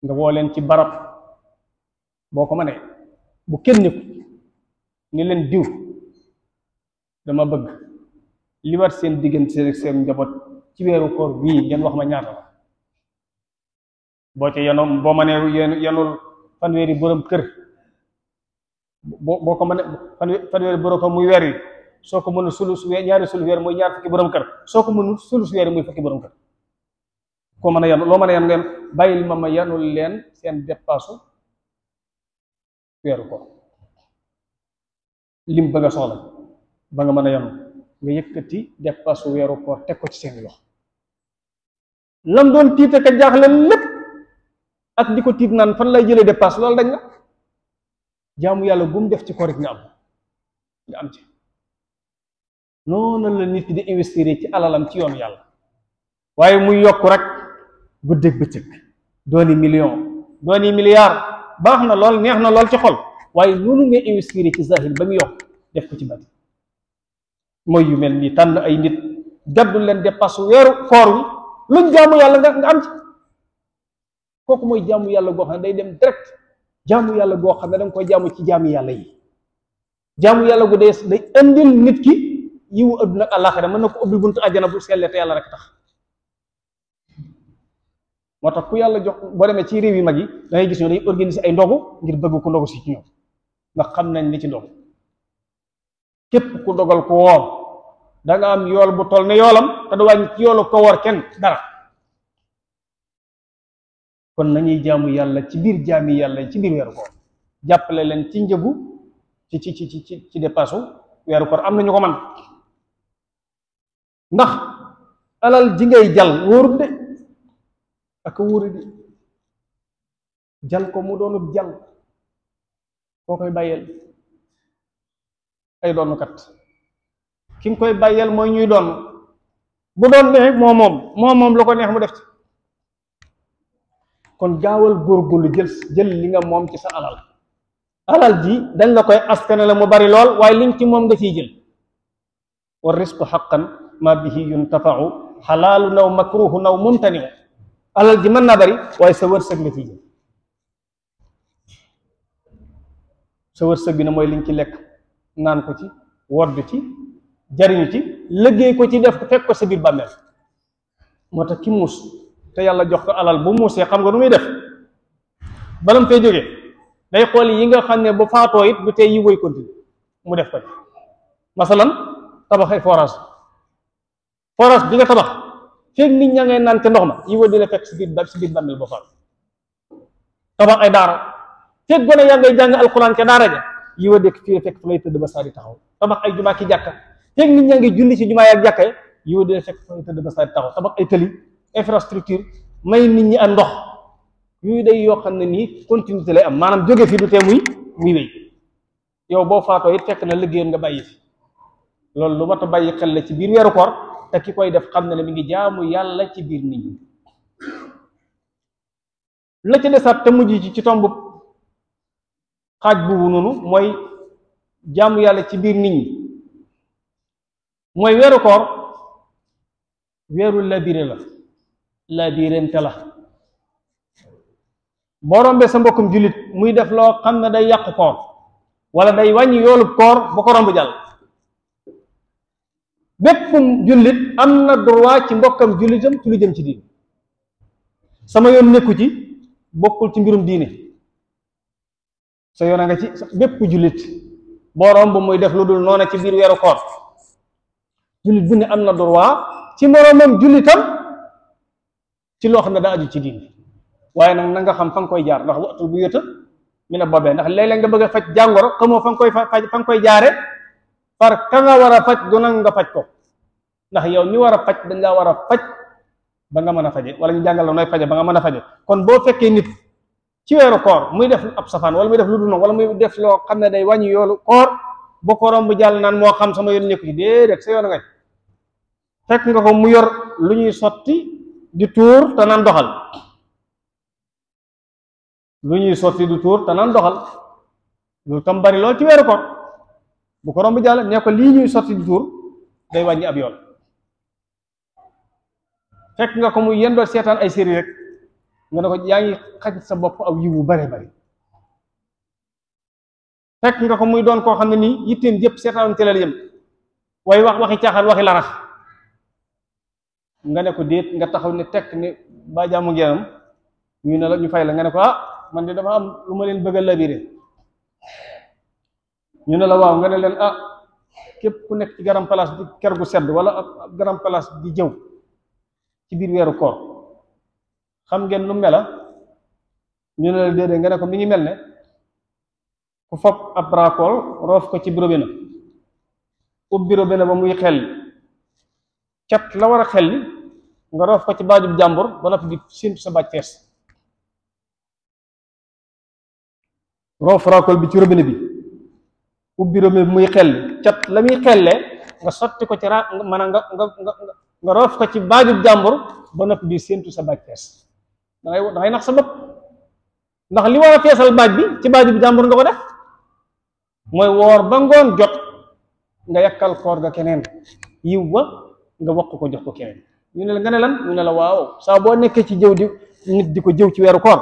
nga woo leen ci barab boo ko mënee bu kenn ni leen diw dama bëgg li war seen diggante seen njaboot ci weeru koor bii ngeen wax ma ñaata la boo ci yenoom boo mënee yenul fanweeri borom kër boo ko mënee fanweeri borom kër muy weer yi soo ko mënul sulus ñaari sulus weer mooy ñaar fukki borom kër soo ko mënul sulus weer yi muy fukki borom kër koo mën a yanu loo mën a yanu ngeen bàyyil ma yanul leen seen dépassu weeru koor lim ba nga soxla ba nga mën a yanu nga yëkkati dépassu weeru koor teg ko ci seen loxo lam doon tiite ka jaaxle lépp ak di ko tiit naan fan lay jëlee dépasse loolu dañ la jaamu yàlla gum def ci koor it nga am ci noonu la nit ki di investir ci alalam ci yoonu yàlla waaye muy yokk rek guddeeg bëccëg dooni million dooni milliard baax na lool neex na lool ci xol waaye noonu ngay investir ci zahir ba mu yokk def ko ci bati mooy yu mel nii tànn ay nit gaddu leen dépasse weeru koor wi luñ jaamu yàlla nga am ci kooku mooy jaamu yàlla goo xam ne day dem direct jaamu yàlla goo xam ne danga koy jaamu ci jaamu yàlla yi jaamu yàlla gu day indil nit ki yiwu adduna ak àllaaxira mën na ko ubbi buntu àjjana bu sellee te yàlla rek tax moo tax ku yàlla jox boo demee ci réew yi mag yi da ngay gis ñoo dañuy organiser ay ndogu ngir bëgg ku ndogu si ci ñoom ndax xam nañ li ci ndogu képp ku dogal ko woor da nga am yool bu toll ne yoolam te du wàññi ci yoolu ko woor kenn dara kon nañuy jaamu yàlla ci biir jaami yàlla ci biir weeru koor jàppale leen ci njëgu ci dépassu weeru koor am na ñu ko man ndax alal ji ngay jal wóorut de ak wóori di jal ko mu doonub jal koo koy bàyyeel ay doonkat ki nga koy bàyyeel mooy ñuy doon bu doon neex moom lu ko neex mu def ci kon gaawal góorgóorlu jël li nga moom ci sa alal ji dañ la koy askane la mu bari lool waaye liñ ci moom nga ciy jël wa risqu xaqan ma bihi yuntafau xalaalu naw makruhu naw mumtaniu alal ji mën naa bari waaye sa wërsëg nga ciy jël sa wërsëg bi na mooy liñ ci lekk naan ko ci wodd ci jariñu ci liggéey ko ci def ko fekk ko sa biir bàmmeel moo tax ki muus te yàlla jox ko alal bu muusee xam nga nu muy def balam fay jógee day xool yi nga xam ne bu faatoo it du tey yi woy continue mu def ko masalan tabax ay forage bi nga tabax feeg nit ña ngay naan ca ndox ma yi woy di la fekk si biir bàmmeel ba faat tabax ay daara feeg gone yaa ngay jàng alquran ca daara ja yi woy dekk fii fekk fa lay tëdd ba saa di taxaw tabax ay jumaa ki jàkka feeg nit ñaa ngi julli ci jumaa yi ak jàkka yi woy di la fekk fa lay tëdd ba saa di taxaw tabax ay tëli infrastructure may nit ñi ak ndox yooyu day yoo xam ne nii continuité lay am maanaam jóge fii du tee muy wéy yow boo faatoo it fekk na liggéeyoon nga bàyyi fi loolu lu mat a bàyyi xel la ci biir weeru koor te ki koy def xam ne ne mi ngi jaamu yàlla ci biir nit ñi la ca desaat te mujj ci tomb xaaj boobu noonu mooy jaamu yàlla ci biir nit ñi mooy weeru koor weeru labiré la labirente la boo rombee sa mbokkum jullit muy def loo xam ne day yàqu koor wala day wàññi yoolub koor ba ko romb jàll bépp jullit am na droit ci mbokkam jullitam ci lu jëm ci diine sama yoon nekku ci bokkul ci mbirum diine sa yoon a nga ci bépp jullit boo romb muy def lu dul noona ci biir weeru koor jullit bu ne am na droit ci moroomam jullitam ci loo xam ne daa aju ci diine waaye nag na nga xam fa nga koy jaar ndax waxtu bu yëta mi ne boobee ndax léeg-léeg nga bëgg a faj jàngoro xamoo fa nga koy jaare par ka nga war a faj du nag nga faj ko ndax yow mi war a faj dañ laa war a faj ba nga mën a faje wala ñu jàngal la nooy faje ba nga mën a faje kon boo fekkee nit ci weeru koor muy def ab safaan wala muy def lu dul noonu wala muy def loo xam ne day wàññi yoolu koor bu ko romb jàll naan moo xam sama yoon nekku ci déedéet sa yoon nga fekk nga ko mu yor lu ñuy sotti di tuur te naan doxal lu ñuy sotti di tuur te naan doxal loolu tam bari lool ci weeru koor bu ko romb jàll ne ko lii ñuy sotti di tuur day wàññi ab yoon fekk nga ko muy yendoo seetaan ay série rek nga ne ko yaa ngi xaj sa bopp aw yiwu bare bari fekk nga ko muy doon koo xam ne nii yitteen yëpp seetaan télé yëm waaye waxi caaxaan waxi larax nga ne ko déet nga taxaw ne tekk ne ba jàmm ngeenam ñu ne la ñu fay la nga ne ko man de dama am lu ma leen bëgg a labiré ñu ne la waaw nga ne leen képp ku nekk ci garam place di ker gu sedd wala ab garam place di jëw ci biir weeru koor xam ngeen lu mela ñu ne la déedéet nga ne ko mi ngi mel ne ku fopp ab raakool roof ko ci robinet ubbi robinet ba muy xel cat la war a xel nga roof ko ci baajub jàmbur ba noppi di séntu sa baaj fees roof raakool bi ci robinet bi ubbi robinet bi muy xel cat la muy xellee nga sotti ko ci maanaam nga roof ko ci baajub jàmbur ba noppi di séntu sa baaj fees dangay nax sa bopp ndax li war a feesal baaj bi ci baajub jàmbur nga ko def mooy woor ba ngoon jot nga yàkkal koor ga keneen yiw ba nga wax ko jox ko keneen ñu ne la nga ne lan ñu ne la waaw saa boo nekkee ci jëw di nit di ko jëw ci weeru koor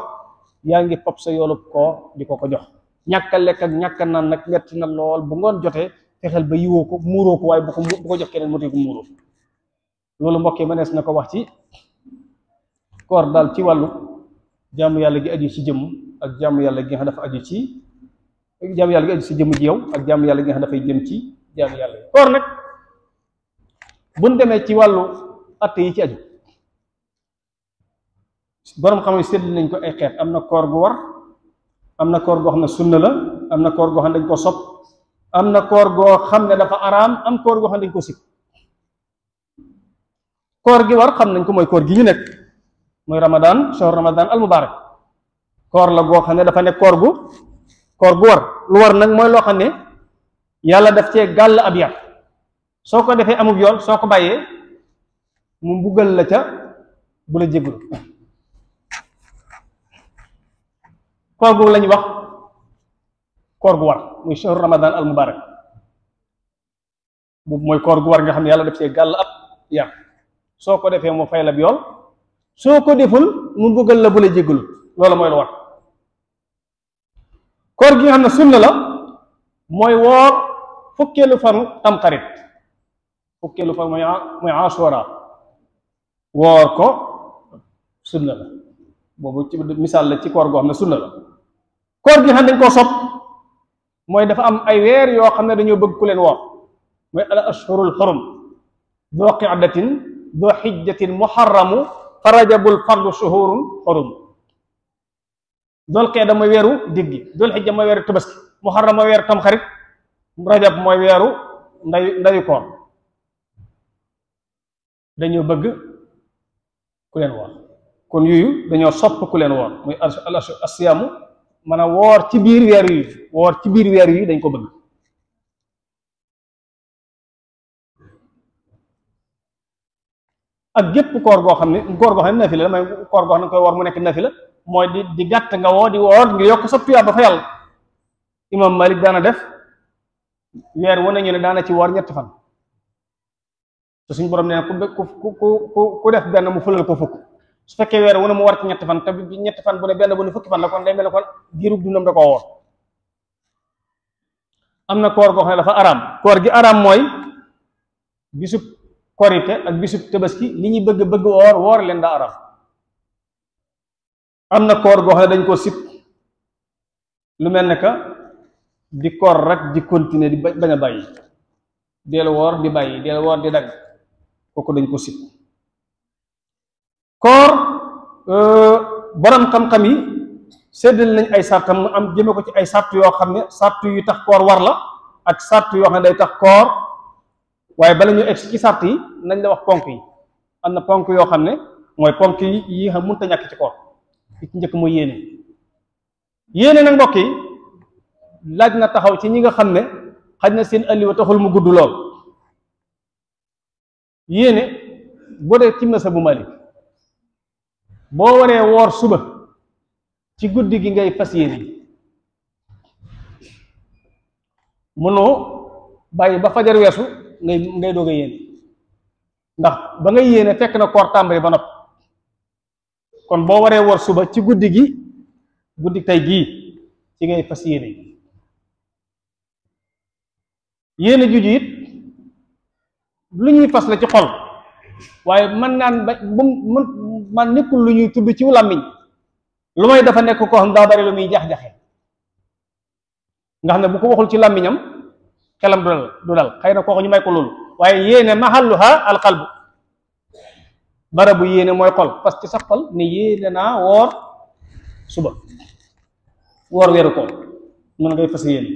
yaa ngi pop sa yoolub koor di ko jox ñàkk a lekk ak ñàkk a naan nag metti na lool bu ngoon jotee fexeel ba yiwoo ko muuroo ko waaye bu ko jox keneen mu tey ko muuroo loolu mbokk yi mënees na ko wax ci koor daal ci wàllu jaamu yàlla gi aju ci jëmm ak jaamu yàlla gi nga xam dafa aju ci jaamu yàlla gi aju ci jëmm ji yow ak jaamu yàlla gi nga xam dafay jëm ci jaamu yàlla yi koor nag buñ demee ci wàllu atte yi ci aju boroom xam ne sédd nañ ko ay xeet am na koor gu war am na koor goo xam ne sunna la am na koor goo xam ne dañ ko sopp am na koor goo xam ne dafa araam am koor goo xam ne dañ ko sib koor gi war xam nañ ko mooy koor gi ñu nekk mooy ramadan shahr ramadan al mubarak koor la goo xam ne dafa nekk koor gu war lu war nag mooy loo xam ne yàlla daf cee gàll ab yar soo ko defee amub yoon soo ko bàyyee mu mbugal la ca bu la jéggul koor gu lañuy wax koor gu war muy shahr ramadan al mubarak boobu mooy koor gu war nga xam ne yàlla daf cee gàll ab yar soo ko defee mu fay la bi yool soo ko deful mu mbugal la bu la jéggul loolu mooy lu war koor gi nga xam ne sunna la mooy woor fukkeelu fanu tamxarit fukkeelu fan mooy asura woor ko sunna la boobu ci misaal la ci koor goo xam ne sunna la koor gi xam dañ koo sopp mooy dafa am ay weer yoo xam ne dañoo bëgg ku leen woor mooy al ashhurul xurum doo qidatin doo xijjatin muharramu farajabul fardu shuhurun xurum dool qeeda mooy weeru diggi dool xijja mooy weeru tabaski muharram mooy weeru tamxarit rajab mooy weeru ndayu koor dañoo bëgg ku leen woor kon yooyu dañoo sopp ku leen woor muy asiyaamu mën a woor ci biir weer yi woor ci biir weer yi dañ ko bëgg ak gépp koor goo xam ne nafila la mooy koor goo xam ne koy woor mu nekk nafila mooy di gàtt nga woo di woor ngir yokk sa tuyaab ba fa yàlla imam Malik daana def weer wu ne ñu ne daana ci woor ñetti fan te suñ borom nee na ku def benn mu fulal ko fukk su fekkee weer wu ne mu war ci ñetti fan te ñetti fan bu ne benn bu ne fukki fan la kon day mel ne kon giirub dundam da koo woor am na koor goo xam ne dafa araam koor gi araam mooy bisub korite ak bisub tabaski li ñuy bëgg woor leen daa araam am na koor goo xam ne dañ koo sib lu mel ne que di koor rek di continuer di bañ a bàyyi deel woor di bàyyi deel woor di dagg kooku dañ ko sib koor borom xam-xam yi séddal nañ ay sartam mu am jëme ko ci ay sart yoo xam ne sart yu tax koor war la ak sart yoo xam ne day tax koor waaye bala ñu egg ci sart yi nañ la wax ponk yi am na ponk yoo xam ne mooy ponk yi xam mënut a ñàkk ci koor ci njëkk mooy yéene nag mbokk yi laaj na taxaw ci ñi nga xam ne xaj na seen alliwa taxul mu gudd lool yéene boo dee ci masa bu Malik boo waree woor suba ci guddi gi ngay fas yéene mënoo bàyyi ba fajar weesu ngay doog a yéene ndax ba ngay yéene fekk na koor tàmbali ba noppi kon boo waree woor suba ci guddi tey gii ci ngay fas yéene juju it lu ñuy fas la ci xol waaye man naan ba man nekkul lu ñuy tudd ci làmmiñ lu may dafa nekk koo xam daa bari lu muy jax-jaxe nga xam ne bu ko waxul ci làmmiñam xelam du dal xëy na kooku ñu may ko loolu waaye yéene mahalluha alqalbu barabu yéene mooy xol parce que sa xol ne yéene naa woor suba woor weeru ko noonu ngay fas yéene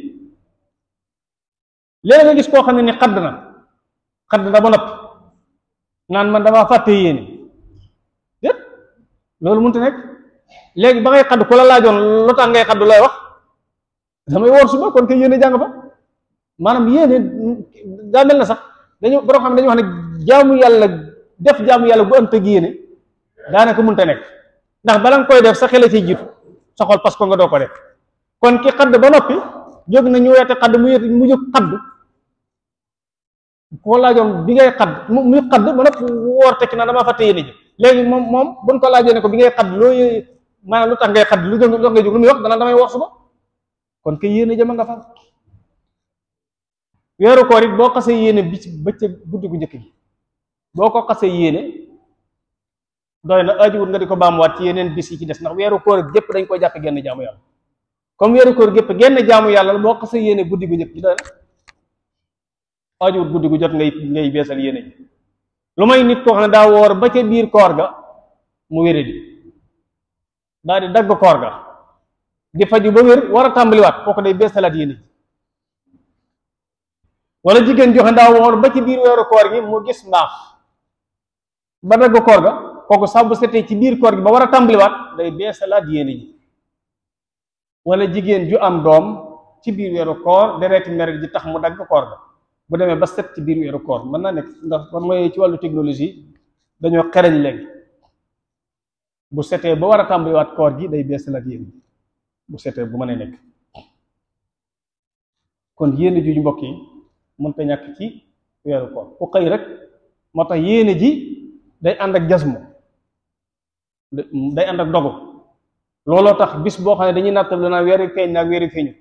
léegi nga gis koo xam ne ni xadd na ba noppi naan man damaa fàtte yéene déet loolu mënut a nekk léegi ba ngay xadd ku la laajoon lu tax ngay xadd looy wax damay woor suba kon kay yéene jàng fa maanaam yéene daa mel na sax borom xam ne dañuy wax ne jaamu yàlla bu ënt ak yéene daanaka mënut a nekk ndax bala nga koy def sa xel a ciy jiitu sa xol parce que nga doo ko def kon ki xadd ba noppi jóg na ñu weete xadd mu jóg xadd koo laajoon bi ngay xadd muy xadd ba noppi woor tekki na damaa fàtte yéene ji léegi moom buñ ko laajee ne ko bi ngay xadd maanaam lu tax ngay xadd lu tax ngay jóg lu muy wax dana damay woor suba kon kay yéene jëma nga fa weeru koor it boo xasee yéene bi ci bëccëg guddi gu njëkk gi boo ko xasee yéene doy na ajiwut nga di ko baamuwaat ci yeneen bis yi ci des ndax weeru koor gépp dañ koy jàppe genn jaamu yàlla comme weeru koor gépp genn jaamu yàlla boo xasee yéene guddi gu njëkk gi doy na ajiwut guddi gu jot ngay beesal yéene ji lu may nit koo xam ne daa woor ba ca biir koor ga mu wére di daa di dagg koor ga di faju ba wér war a tàmbaliwaat kooku day beesalaat yéene ji wala jigéen joxe daa woor ba ci biir weeru koor gi mu gis mbaax ba dagg koor ga kooku saa bu setee ci biir koor gi ba war a tàmbaliwaat day beesalaat yéene ji wala jigéen ju am doom ci biir weeru koor dereeti meret ji tax mu dagg koor ga bu demee ba set ci biir weeru koor mën naa nekk ndax man mooy ci wàllu technologie dañoo xereñ léegi bu setee ba war a tàmbaliwaat koor gi day beesalaat yéene ji bu setee bu mënee nekk kon yéene juju mbokk yi mënta ñàkk ci weeru koor ku xëy rek moo tax yéene ji day ànd ak jasmu day ànd ak dogu looloo tax bis boo xam ne dañuy nattal lu naan weeri feeñ naag weeri feeñu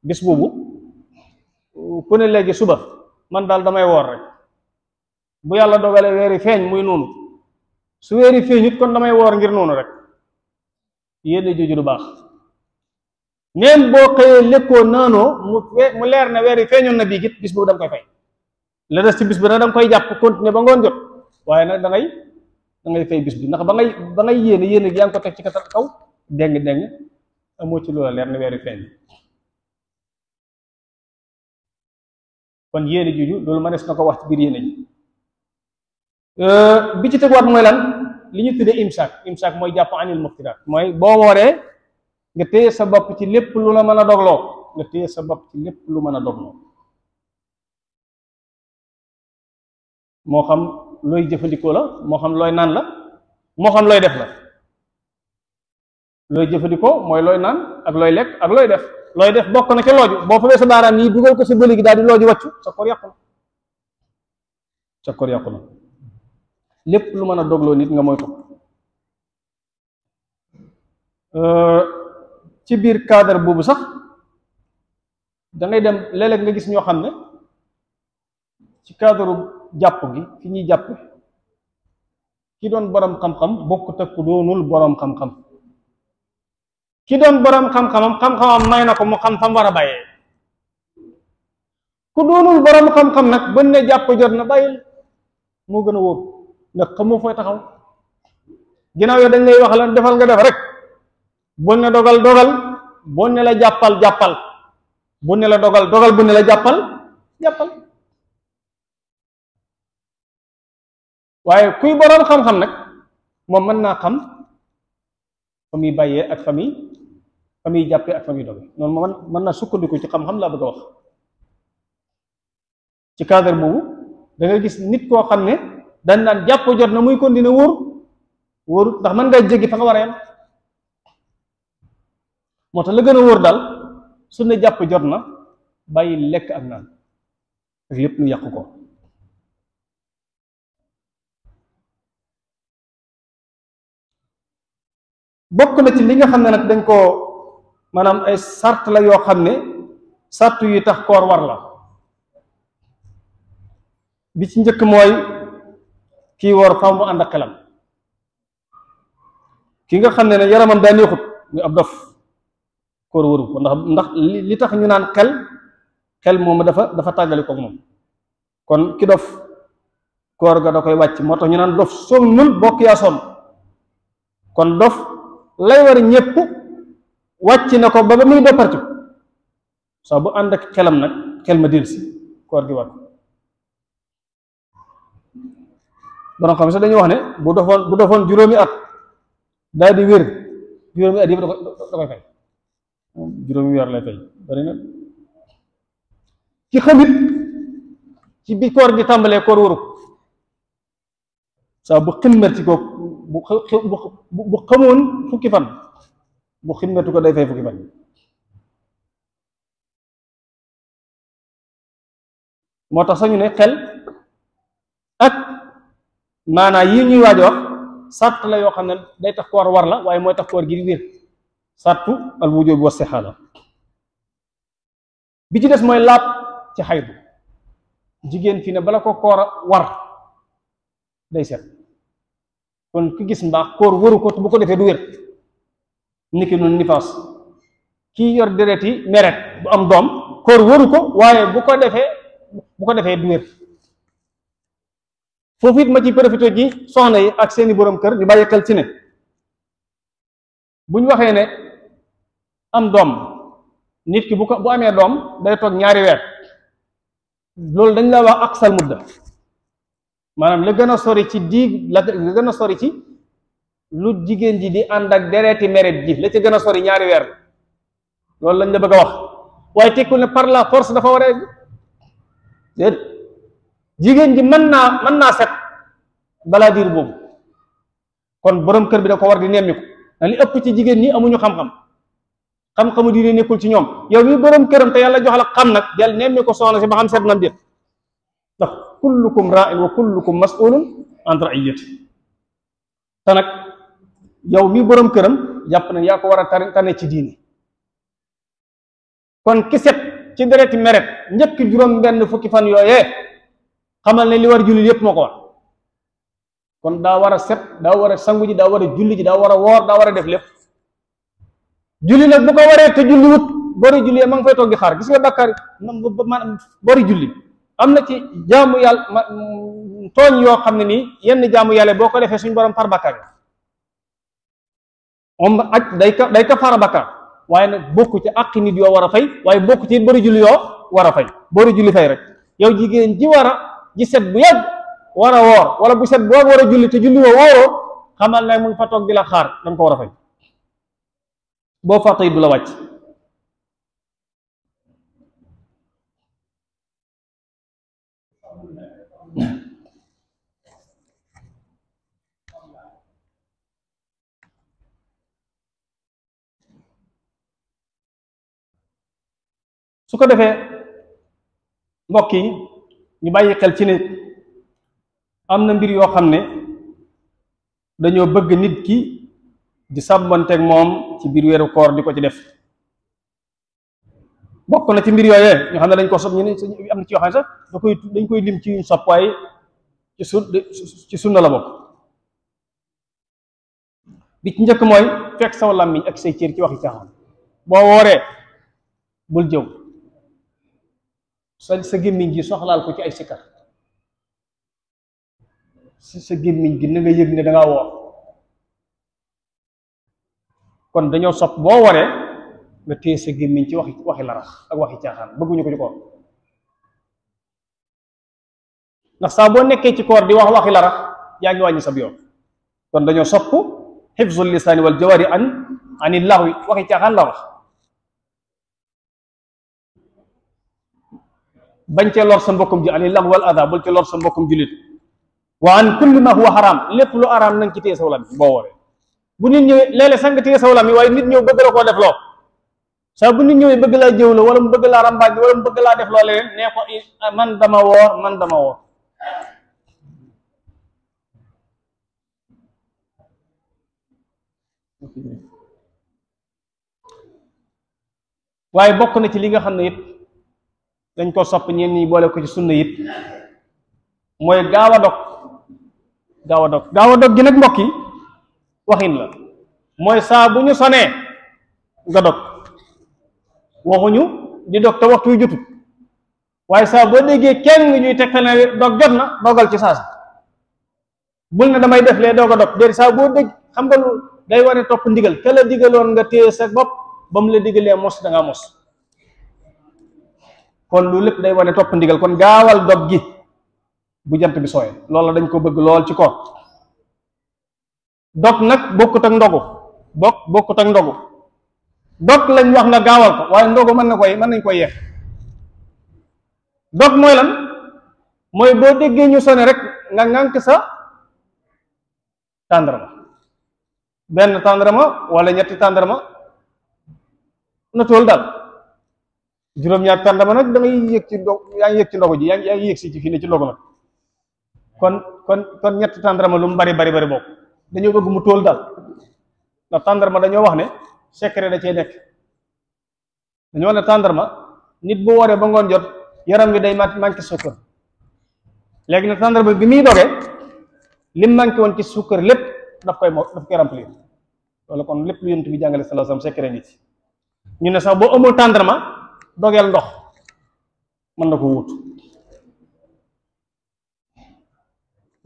bis boobu ku ne léegi suba man daal damay woor rek bu yàlla dogalee weeri feeñ muy noonu su weeri feeñut kon damay woor ngir noonu rek yéene jooju du baax même boo xëyee lekkoo naanoo mu leer na weer yi feeñoon na bii git bis boobu da nga koy fay la des ci bis bi nag da nga koy jàpp continuer ba ngoon jot waaye nag da ngay fay bis bi ndax ba ngay yéene yaa ngi ko teg ci kaw deng amoo ci loola leer na weer yi feeñ kon yéene juju loolu ma des na ko wax ci biir yéene ji bi ci teguwaat mooy lan li ñu tuddee imsaak mooy jàpp anil muftiraat mooy boo wooree nga téye sa bopp ci lépp lu la mën a dogloo nga téye sa bopp ci lépp lu mën a dogloo moo xam looy jëfandikoo la moo xam looy naan la moo xam looy def la looy jëfandikoo mooy looy naan ak looy lekk ak looy def bokk na ca looju boo fabee sa baaraam yi dugal ko sa bëli gi daal di looju wàccu sa koor yàqu na lépp lu mën a dogloo nit nga moytu ci biir cadre boobu sax da ngay dem léeg-léeg nga gis ñoo xam ne ci cadre jàpp gi fi ñuy jàpp ki doon borom xam-xam bokkut ak ku doonul borom xam-xam ki doon borom xam-xamam may na ko mu xam fam war a bàyyee ku doonul borom xam-xam nag bën ne jàpp jot na bàyyil moo gën a wóor ndax xamoo fooy taxaw ginnaaw yoo dañ lay wax lan defal nga def rek buñ ne dogal buñ ne la jàppal buñ ne la dogal buñ ne la jàppal waaye kuy boroom xam-xam nag moom mën naa xam fa muy bàyyee ak fa muy jàppee ak fa muy doge noonu moom mën naa sukkandiku ci xam-xam laa bëgg a wax ci cadre boobu da nga gis nit koo xam ne dañ naan jàpp jot na muy continuer wóorut ndax mën nga jéggi fa nga war a yem moo tax la gën a wóor daal su ne jàpp jot na bàyyi lekk ak naan ak lépp lu yàqu ko bokk na ci li nga xam ne nag dañ koo maanaam ay sart la yoo xam ne sart yu tax koor war la bi ci njëkk mooy kii woor faw mu ànd ak xelam ki nga xam ne yaramam daa neexut muy ab dof koor waru ko ndax li tax ñu naan xel moom dafa tàggali koog moom kon ki dof koor ga da koy wàcc moo tax ñu naan dof sonnul bokk yaa sonn kon dof lay war ñépp wàcc na ko ba muy dopparti soo bu ànd ak xelam nag xel ma delsi koor gi war borom xam sax dañuy wax ne bu dofoon juróomi at daal di wér juróomi at yëpp da koy fay juróomi weer lay fay bari na ci xamit ci bi koor gi tàmbalee koor waru saa bu ximmerti ko bu xamoon fukki fan bu ximmerti ko day fay fukki fan moo tax sañu ne xel ak maanaa yi ñuy waaj a wax sàrt la yoo xam ne day tax koor war la waaye mooy tax koor gi di wér sàrtu al wujub wa sixaala bi ci des mooy laab ci xaydu jigéen fi ne bala ko koor war day set kon ki gis mbaax koor waru ko bu ko defee du wér niki noonu nifaas kii yor dereti meret bu am doom koor waru ko waaye bu ko defee du wér foofu it ma ci profité ji soxna yi ak seeni borom kër ñu bàyyi xel ci ne bu ñu waxee ne am doom nit ki bu amee doom day toog ñaari weer loolu dañ la wax aqsal mudda maanaam la gën a sori ci la gën a sori ci lu jigéen ji di ànd ak dereeti meret ji la ci gën a sori ñaari weer loolu lañ la bëgg a wax waaye tekkul ne par la force dafa war a egg déedéet jigéen ji mën naa set balaa diir boobu kon borom kër bi da ko war di nemmiku na li ëpp ci jigéen ñi amuñu xam-xamu diine nekkul ci ñoom yow mi borom këram te yàlla jox la xam nag del nemmi ko soxna si ba xam set nam déet ndax kullukum ra'in wa kullukum mas'ulun an ra'iyati te nag yow mi borom këram jàpp na yaa ko war a tane ci diine kon ki set ci dereti meret njëkk juróom benn fukki fan yooyee xamal ne li war jullit yépp moo ko war kon daa war a set daa war a sangu ji daa war a julli ji daa war a woor daa war a def lépp julli nag bu ko waree te julli wut bori julli ma nga fay toog di xaar gis nga bàkkaar maanaam bori julli am na ci jaamu yàlla tooñ yoo xam ne nii yenn jaamu yàlla boo ko defee suñu borom far bàkkaar yi moom aj day ka fara bàkkaar waaye nag bokku ci àqi nit yoo war a fay waaye bokku ci bori julli yoo war a fay bori julli fay rek yow jigéen ji ji set bu yàgg war a woor wala bu set boo war a julli te julli woo wóoroo xamal ne mu ngi fa toog di la xaar danga ko war a fay boo fàtte it du la wàcc su ko defee mbokk yi ñu bàyyi xel ci ne am na mbir yoo xam ne dañoo bëgg nit ki di sàmmanteeg moom ci biir weeru koor di ko ci def bokk na ci mbir yooyee ñoo xam ne dañ ko sopp ñu ne am na ci yoo xam ne sax dañ koy lim ci yuñ sopp waaye ci sunna la bokk bi ci njëkk mooy fekk saw làmmiñ ak say cër ci waxi caaxaan boo wooree bul jëw sa gémmiñ gi soxlaal ko ci ay sikkar sa gémmiñ gi na nga yëg ne da ngaa woor kon dañoo sopp boo waree nga téye sa gémmiñ ci waxi larax ak waxi caaxaan bëgguñu ko ci koor ndax saa boo nekkee ci koor di wax waxi larax yaa ngi wàññi sab yoon kon dañoo sopp xifzul lisaani wal jawari ani laxwi waxi caaxaan la wax bañ cee lor sa mbokkum ji ani laxwi wal ada bul ci lor sa mbokkum julit wa an kulli ma huwa xaraam lépp lu araam nañ ci téye saw làmmiñ boo waree bu nit ñëwee léeg-léeg sax nga téye saw làmmiñ waaye nit ñëw bëgg la koo def loo saa bu nit ñëwee bëgg laa jëw la wala mu bëgg laa rambaaj wala mu bëgg laa def loo leen nee ko man dama woor waaye bokk na ci li nga xam ne it dañ ko sopp ñeen ñi boole ko ci sunna it mooy gaaw a dog gi nag mbokk yi waxin la mooy saa bu ñu sonee nga dog waxuñu di dog te waxtu yu jotut waaye saa boo déggee kenn ñuy tegtal ne dog jot na dogal ci saasi bul ne damay def lee doog a dog déedéet saa boo dégg xam nga lu day wane topp ndigal ke la digaloon nga téye sa bopp ba mu la digalee mos da ngaa mos kon lu lépp day wane topp ndigal kon gaawal dog gi bu jant bi sooyee loolu dañ ko bëgg lool ci koor dog nag bokkut ak ndogu bokkut ak ndogu dog lañ wax nga gaawal ko waaye ndogu mën nañ koy yeex dog mooy lan mooy boo déggee ñu sone rek nga ŋànk sa tàndarma benn tàndarma wala ñetti tàndarma na tool daal juróom-ñaar tàndarma nag da ngay yëg ci ndog yaa ngi yëg ci ndogu ji yaa ngi yëg si ci fii ne ci ndogu nag kon ñetti tàndarma lu mu bari bokk dañoo bëgg mu tool daal ndax tàndarma dañoo wax ne secret da cee nekk dañoo wax ne tàndarma nit bu wooree ba ngoon jot yaram bi day manqué suukar léegi nag tàndarma bi muy dogee lim manqué woon ci suukar lépp daf koy remplir loolu kon lépp lu yonent bi jàngale sallallahu alayhi wasallam secret nit ñu ne sax boo amul tàndarma dogeel ndox mën na ko wut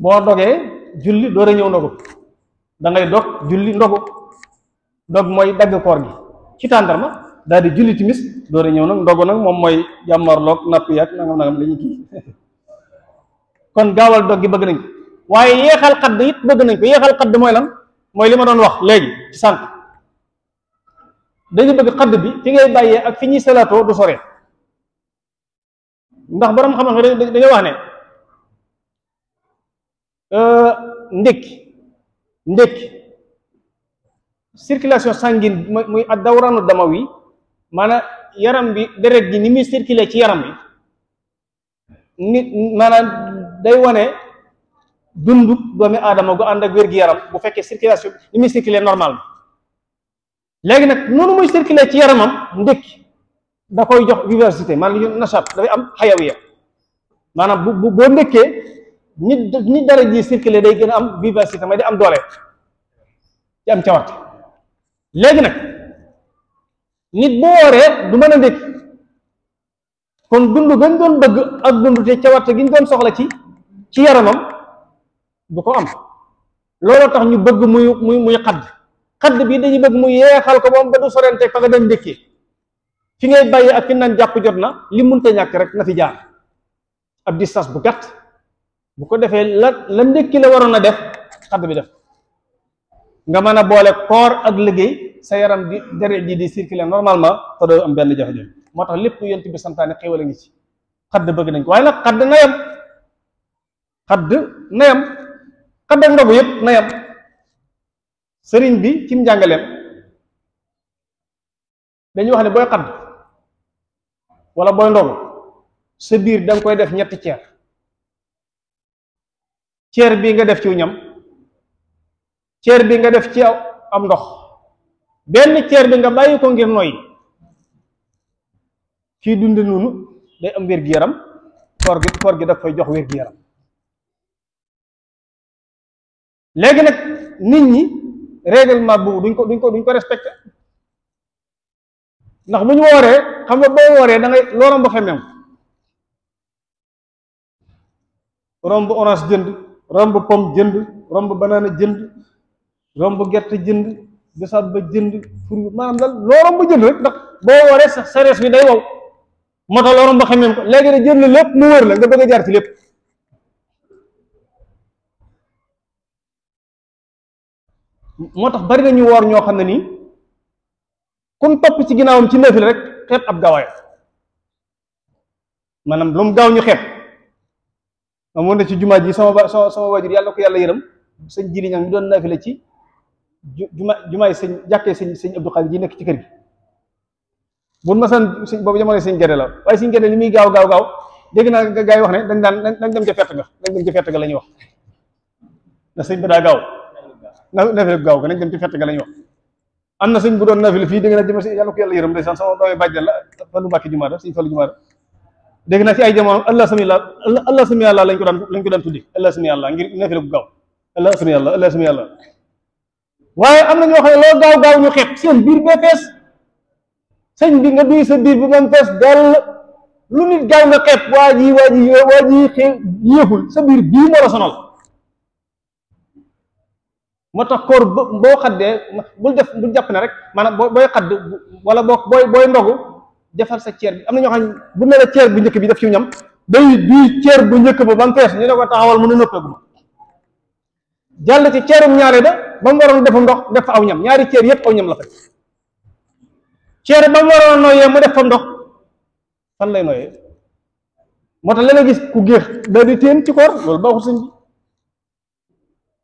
boo dogee julli door a ñëw ndogu da ngay dog julli ndogu dog mooy dagg koor gi ci tàndarma daal di julli timis door a ñëw nag ndogu nag moom mooy jàmmarloog napp yi ak nangam lañuy kii kon gaawal dog gi bëgg nañ ko waaye yeexal xadd it bëgg nañ ko yeexal xadd mooy lan mooy li ma doon wax léegi ci sànq dañu bëgg xadd bi fi ngay bàyyee ak fi ñuy salaatoo du sore ndax borom xam-xam dañoo wax ne ndékki circulation sanguine muy ad dawranu damawi maanaam yaram bi deret ji ni muy circuler ci yaram bi nit maanaam day wane dundu doomi aadama gu ànd ak wér-gi-yaram bu fekkee circulation ni muy circuler normal léegi nag noonu muy circuler ci yaramam ndékki da koy jox vivacité maanaam li ñu nashat dafay am xayawiya maanaam bu boo ndékkee nit dara ji circuler day gën a am vivacité may di am doole ci am cawarte léegi nag nit bu wooree du mën a ndékki kon dund gañ doon bëgg ak dund te cawarte gi ñu doon soxla ci yaramam du ko am looloo tax ñu bëgg muy xadd bi dañuy bëgg mu yeexal ko moom ba du sorente fa nga dem ndékkee fi ngay bàyyi ak fi naan jàpp jot na li munta ñàkk rek na fi jaar ab distance bu gàtt bu ko defee la ndékki la waroon a def xadd bi def nga mën a boole koor ak liggéey sa yaram di deret ji di circuler normalement te doo am benn jafe-jafe moo tax lépp yonent bi santaane xéewal a ngi ci xadd bëgg nañ ko waaye nag xadd na yam xadd ak ndogu yëpp na yam sëriñ bi ci njàngaleem dañuy wax ne booy xadd wala booy ndogu sa biir da nga koy def ñetti ceer bii nga def ci ñam ceer bi nga def ci am ndox benn ceer bi nga bàyyi ko ngir noyyi kii dunde noonu day am wér-gi-yaram koor gi daf koy jox wér-gi-yaram léegi nag nit ñi règlement boobu duñ ko respecté ndax bu ñu wooree xam nga boo wooree da ngay loo romb xemmeem romb orange jënd romb pomme jënd romb banana jënd romb gerte jënd bisaab ba jënd fur maanaam daal loo romb jënd rek ndax boo wooree sa rees bi day wow moo tax loo romb xemmeem ko léegi da jënd lépp mu wër la nga bëgg a jaar ci lépp moo tax bari nañu woor ñoo xam ne nii kun topp ci ginnaawam ci neefil rek xeeb ab gaawaay maanaam lu mu gaaw ñu xeeb amoon na ci jumaa ji sama wajur yàlla ko yàlla yërëm sëñ jili ñang mi doon neefile ci jumaay sëñ jàkkee sëñ Abdou Khadir ji nekk ci kër gi bu ma san sëñ boobu jamono sëñ Gede la waaye sëñ Gede li muy gaaw dégg naa gaa yi wax ne dañ dem ca fett ga la ñuy wax na sëñ ba daa gaaw nafile gaaw ga nañ dem ci fett ga la ñuy wax am na sëñ bu doon nafile fii dégg naa jëma si yàlla ko yàlla yërëm ndeysaan sama doomi bàjjan la Fallu Mbàkke jumaada sëñ Fallu jumaada dégg naa ci ay jamono allah sami yàlla lañ ko daan tuddi allah sami yàlla ngir nafile bu gaaw allah sami yàlla waaye am na ñoo xam ne loo gaaw ñu xeeb seen biir bee fees sëñ bi nga duy sa biir bi moom fees dell lu nit gaaw nga xeeb waa ji xew yéexul sa biir bii moo la sonal moo tax koor boo xaddee bul jàpp ne rek maanaam booy xadd wala booy ndogu defal sa ceer bi am na ñoo xam ne bu ne la ceer bu njëkk bi def ci ñam day duy ceer bu njëkk ba mu fees ñu ne ko taxawal mu ne noppeeguma jàll ci ceerum ñaare ba mu waroon defu ndox def fa aw ñam ñaari ceer yépp aw ñam la fa ceer ba mu waroon nooyee mu def fa ndox fan lay nooyee moo tax la gis ku géex da di téen ci koor loolu baaxul sëñ bi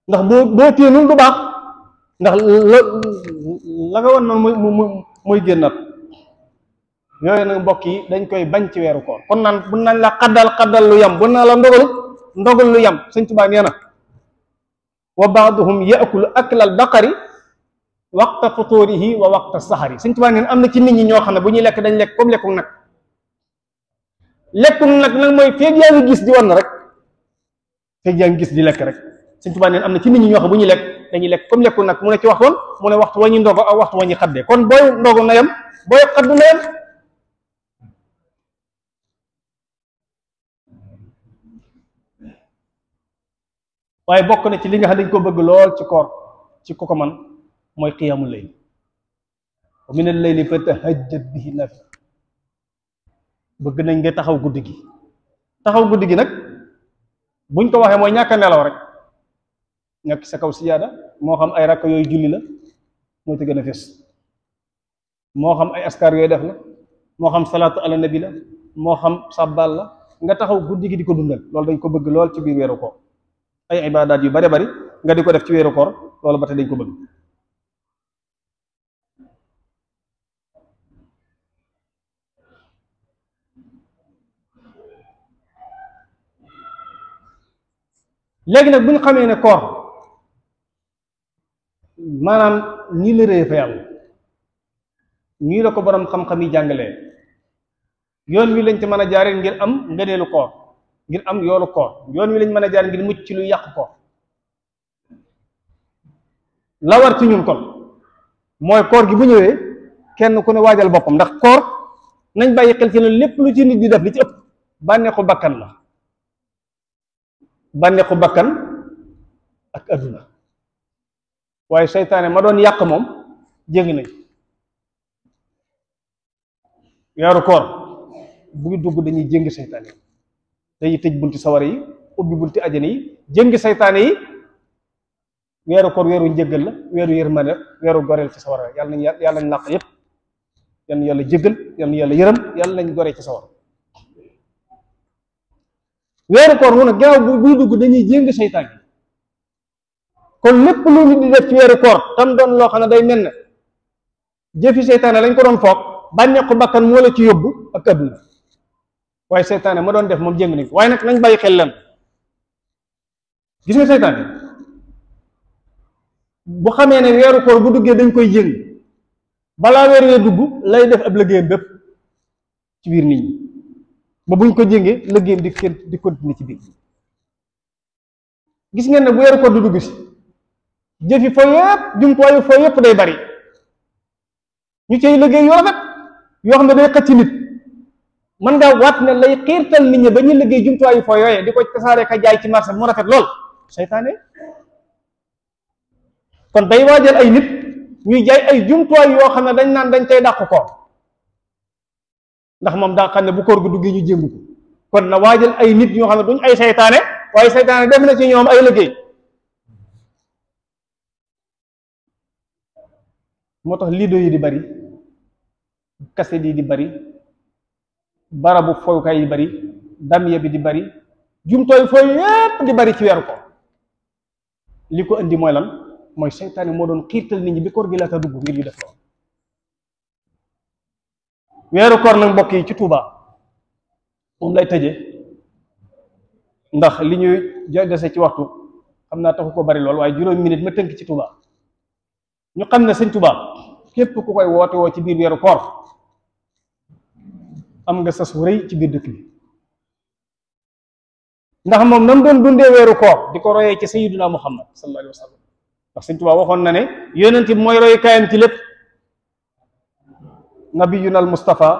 ndax boo téenul du baax ndax la nga wan noonu muy génnat yooyu nag mbokk yi dañ koy bañ ci weeru koor kon naan bu nañ la xaddal lu yam bu naa la ndogal lu yam sëñ Tuubaa nee na wa baaduhum yaakulu aklal baqari waqta futuurihi wa waqta saxari sëñ Tuubaa nee na am na ci nit ñi ñoo xam ne bu ñuy lekk dañ lekk comme lekku nag mooy feeg yaa ngi gis di wan rek feeg yaa ngi gis di lekk rek sëñ Tuubaa nee na am na ci nit ñi ñoo xam bu ñuy lekk dañuy lekk comme lekku nag mu ne ci waxtoon mu ne waxtu wa ñu ndogo ak waxtu wa ñu xaddee kon booy ndogo na yam booy xaddu na yam waaye bokk na ci li nga xam dañ ko bëgg lool ci koor ci ku ko man mooy qiyaamul layl wa min al-layli fatahajjad bihi naafila bëgg nañ nga taxaw guddi gi nag buñ ko waxee mooy ñàkk a nelaw rek ñàkk sa kaw sijaada moo xam ay rakk yooyu julli la moo ci gën a fes moo xam ay askar yooyu def la moo xam salaatu ala nabi la moo xam sàbbal la nga taxaw guddi gi di ko dundal loolu dañ ko bëgg lool ci biir weeru koor ay ibaadaat yu bari nga di ko def ci weeru koor loolu ba tey dañ ko bëgg léegi nag bu ñu xamee ne koor maanaam ñii la rëy fa yàlla ñii la ko borom xam-xam yi jàngalee yoon wi lañ ci mën a jaaree ngir am ngëneelu koor ngir am yoolu koor yoon wi lañ mën a jaar ngir mucc ci lu yàq koor la war ci ñun kon mooy koor gi bu ñëwee kenn ku ne waajal boppam, ndax koor nañ bàyyi xel ci ne lépp lu ci nit di def li ci ëpp bànneexu bakkan la, bànneexu bakkan ak adduna. waaye seytaane ma doon yàq moom jéng nañ. weeru koor bu dugg dañuy jéng seytaane yi, dañuy tëj bunti sawara yi, ubbi bunti ajana yi, jéng seytaane yi. weeru koor weeru njëggal la, weeru yërmande, weeru goreel ci sawara. yàlla nañ làq yépp, yal na yàlla jéggal, yal na yàlla yërëm, yàlla nañ goree ci sawara. weeru koor mu nag gaaw buy dugg dañuy jéng seytaane yi. kon lépp lu nit di def ci weeru koor tam doon loo xam ne day mel ne jëfi seytaane lañ ko doon foog, bànneexu bakkan moo la ci yóbbu ak adduna. waaye seytaane ma doon def moom jéng nañ ko. waaye nag nañ bàyyi xel lan, gis nga seytaane bu xamee ne weeru koor bu duggee dañ koy jéng, balaa weer wee dugg lay def ab liggéeyam bépp ci biir nit ñi, ba buñ ko jéngee liggéeyam di continuer ci biir. gis ngeen ne bu weeru koor du dugg si jëfi foo yëpp, jumtuwaayu foo yëpp day bari, ñu cay liggéey yu rafet yoo xam ne day xëcc nit. mën ngaa waat ne lay xiirtal nit ñi ba ñu liggéey jumtuwaayu foo yooyee di ko tasaare ka jaay ci marché mu rafet lool seytaane. kon day waajal ay nit ñuy jaay ay jumtuwaay yoo xam ne dañ naan dañ cay dàq koor, ndax moom daa xam ne bu koor gu duggee ñu jéngu ko. kon na waajal ay nit ñoo xam ne duñ ay seytaane, waaye seytaane def na ci ñoom ay liggéey. moo tax lido yi di bari, kaset yi di bari, barabu fowukaay yi bari, damiya bi di bari, jumtooy fooy yépp di bari ci weeru koor. li ko indi mooy lan? mooy seytaane moo doon xiirtal nit ñi bi koor gi laata dugg ngir ñu def loolu. weeru koor nag mbokk yi ci Tuuba moom lay tëje, ndax li ñuy dese ci waxtu xam naa taxu ko bari lool, waaye juróomi minute ma tënk ci Tuuba. ñu xam ne sëñ Tuuba képp ku koy woote woo ci biir weeru koor am nga sas wu rëy ci biir dëkk bi, ndax moom nam doon dundee weeru koor di ko royee ci sayyiduna Muhammad sallallahu alayhi wa sallam. ndax sëñ Tuuba waxoon na ne yonent bi mooy roy kaayam ci lépp. nabiyuna al Mustafa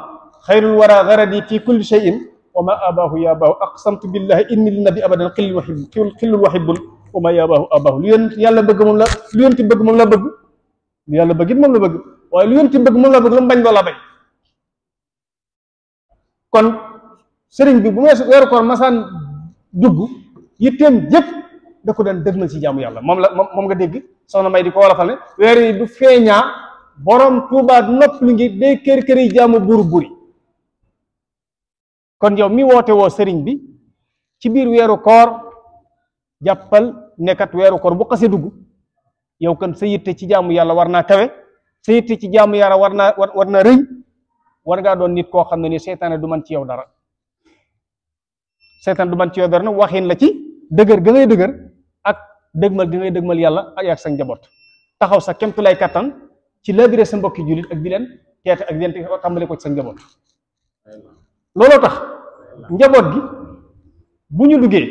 xayrul wara garadi fi kulli shay'in wa ma abaahu ya abaahu aqsamtu billahi inni li nabi abadan xillul wahibbul wa ma ya abaahu abaahu. lu yonent yàlla bëgg moom la, lu yonent bëgg moom la bëgg, lu yàlla bëgg it moom la bëgg, waaye lu yonent bëgg moom la bëgg, lu mu bañ loola bañ. kon sëriñ bi bu weeru koor masaan dugg yitteem jëpp da ko daan dëgmal ci jaamu yàlla. moom nga dégg soxna May di ko wolofal ne weer yi du feeñaa borom Tuuba nopp li ngi day kër kër yi jaamu buri. kon yow mi woote woo sëriñ bi ci biir weeru koor jàppal nekkat weeru koor bu xasee dugg yow kan sa yitte ci jaamu yàlla war naa kawe, sa yitte ci jaamu yàlla war naa rëy, war ngaa doon nit koo xam ne ni seytaane du man ci yow dara. seytaane du man ci yow dara nag waxin la ci dëgër ga ngay dëgër ak dëgmal gi ngay dëgmal yàlla ak sa njaboot, taxaw sa kemtu lay kattan ci labiré sa mbokki jullit ak di leen teete ak di leen tàmbale ko ci sa njaboot. looloo tax njaboot gi bu ñu duggee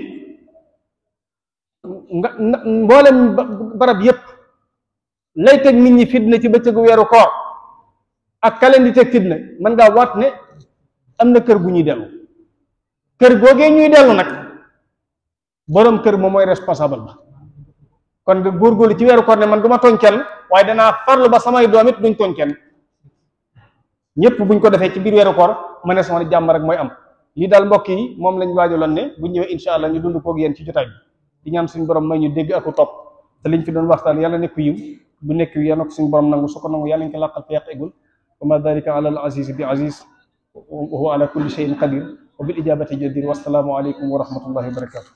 nga mboolem barab yépp lay teg nit ñi fitna ci bëccëgu weeru koor ak ka leen di teg fitna mën ngaa waat ne am na kër gu ñuy dellu. kër googee ñuy dellu nag borom kër moom mooy responsable ba. kon nga góorgóorlu ci weeru koor ne man du ma tooñ kenn, waaye danaa farlu ba samay doom it duñ tooñ kenn. ñëpp buñ ko defee ci biir weeru koor ma ne sama jàmm rek mooy am. lii daal mbokk yi moom lañ waajaloon ne bu ñëwee incha allah ñu dund koog yéen ci jotaay bi di ñaan suñu borom may ñu dégg ak topp te liñ fi doon waxtaan yàlla nekk yiw bu nekk yiw yàlla na ko suñu borom nangu, su ko nangu yàlla ñu ko làqal fi yàq eggul wa ma dalika ala al aziz bi aziz wa huwa ala kulli shay'in qadir wa bil ijabati jadir. Wassalaamu aleykum wa rahmatullahi wa barakatuh.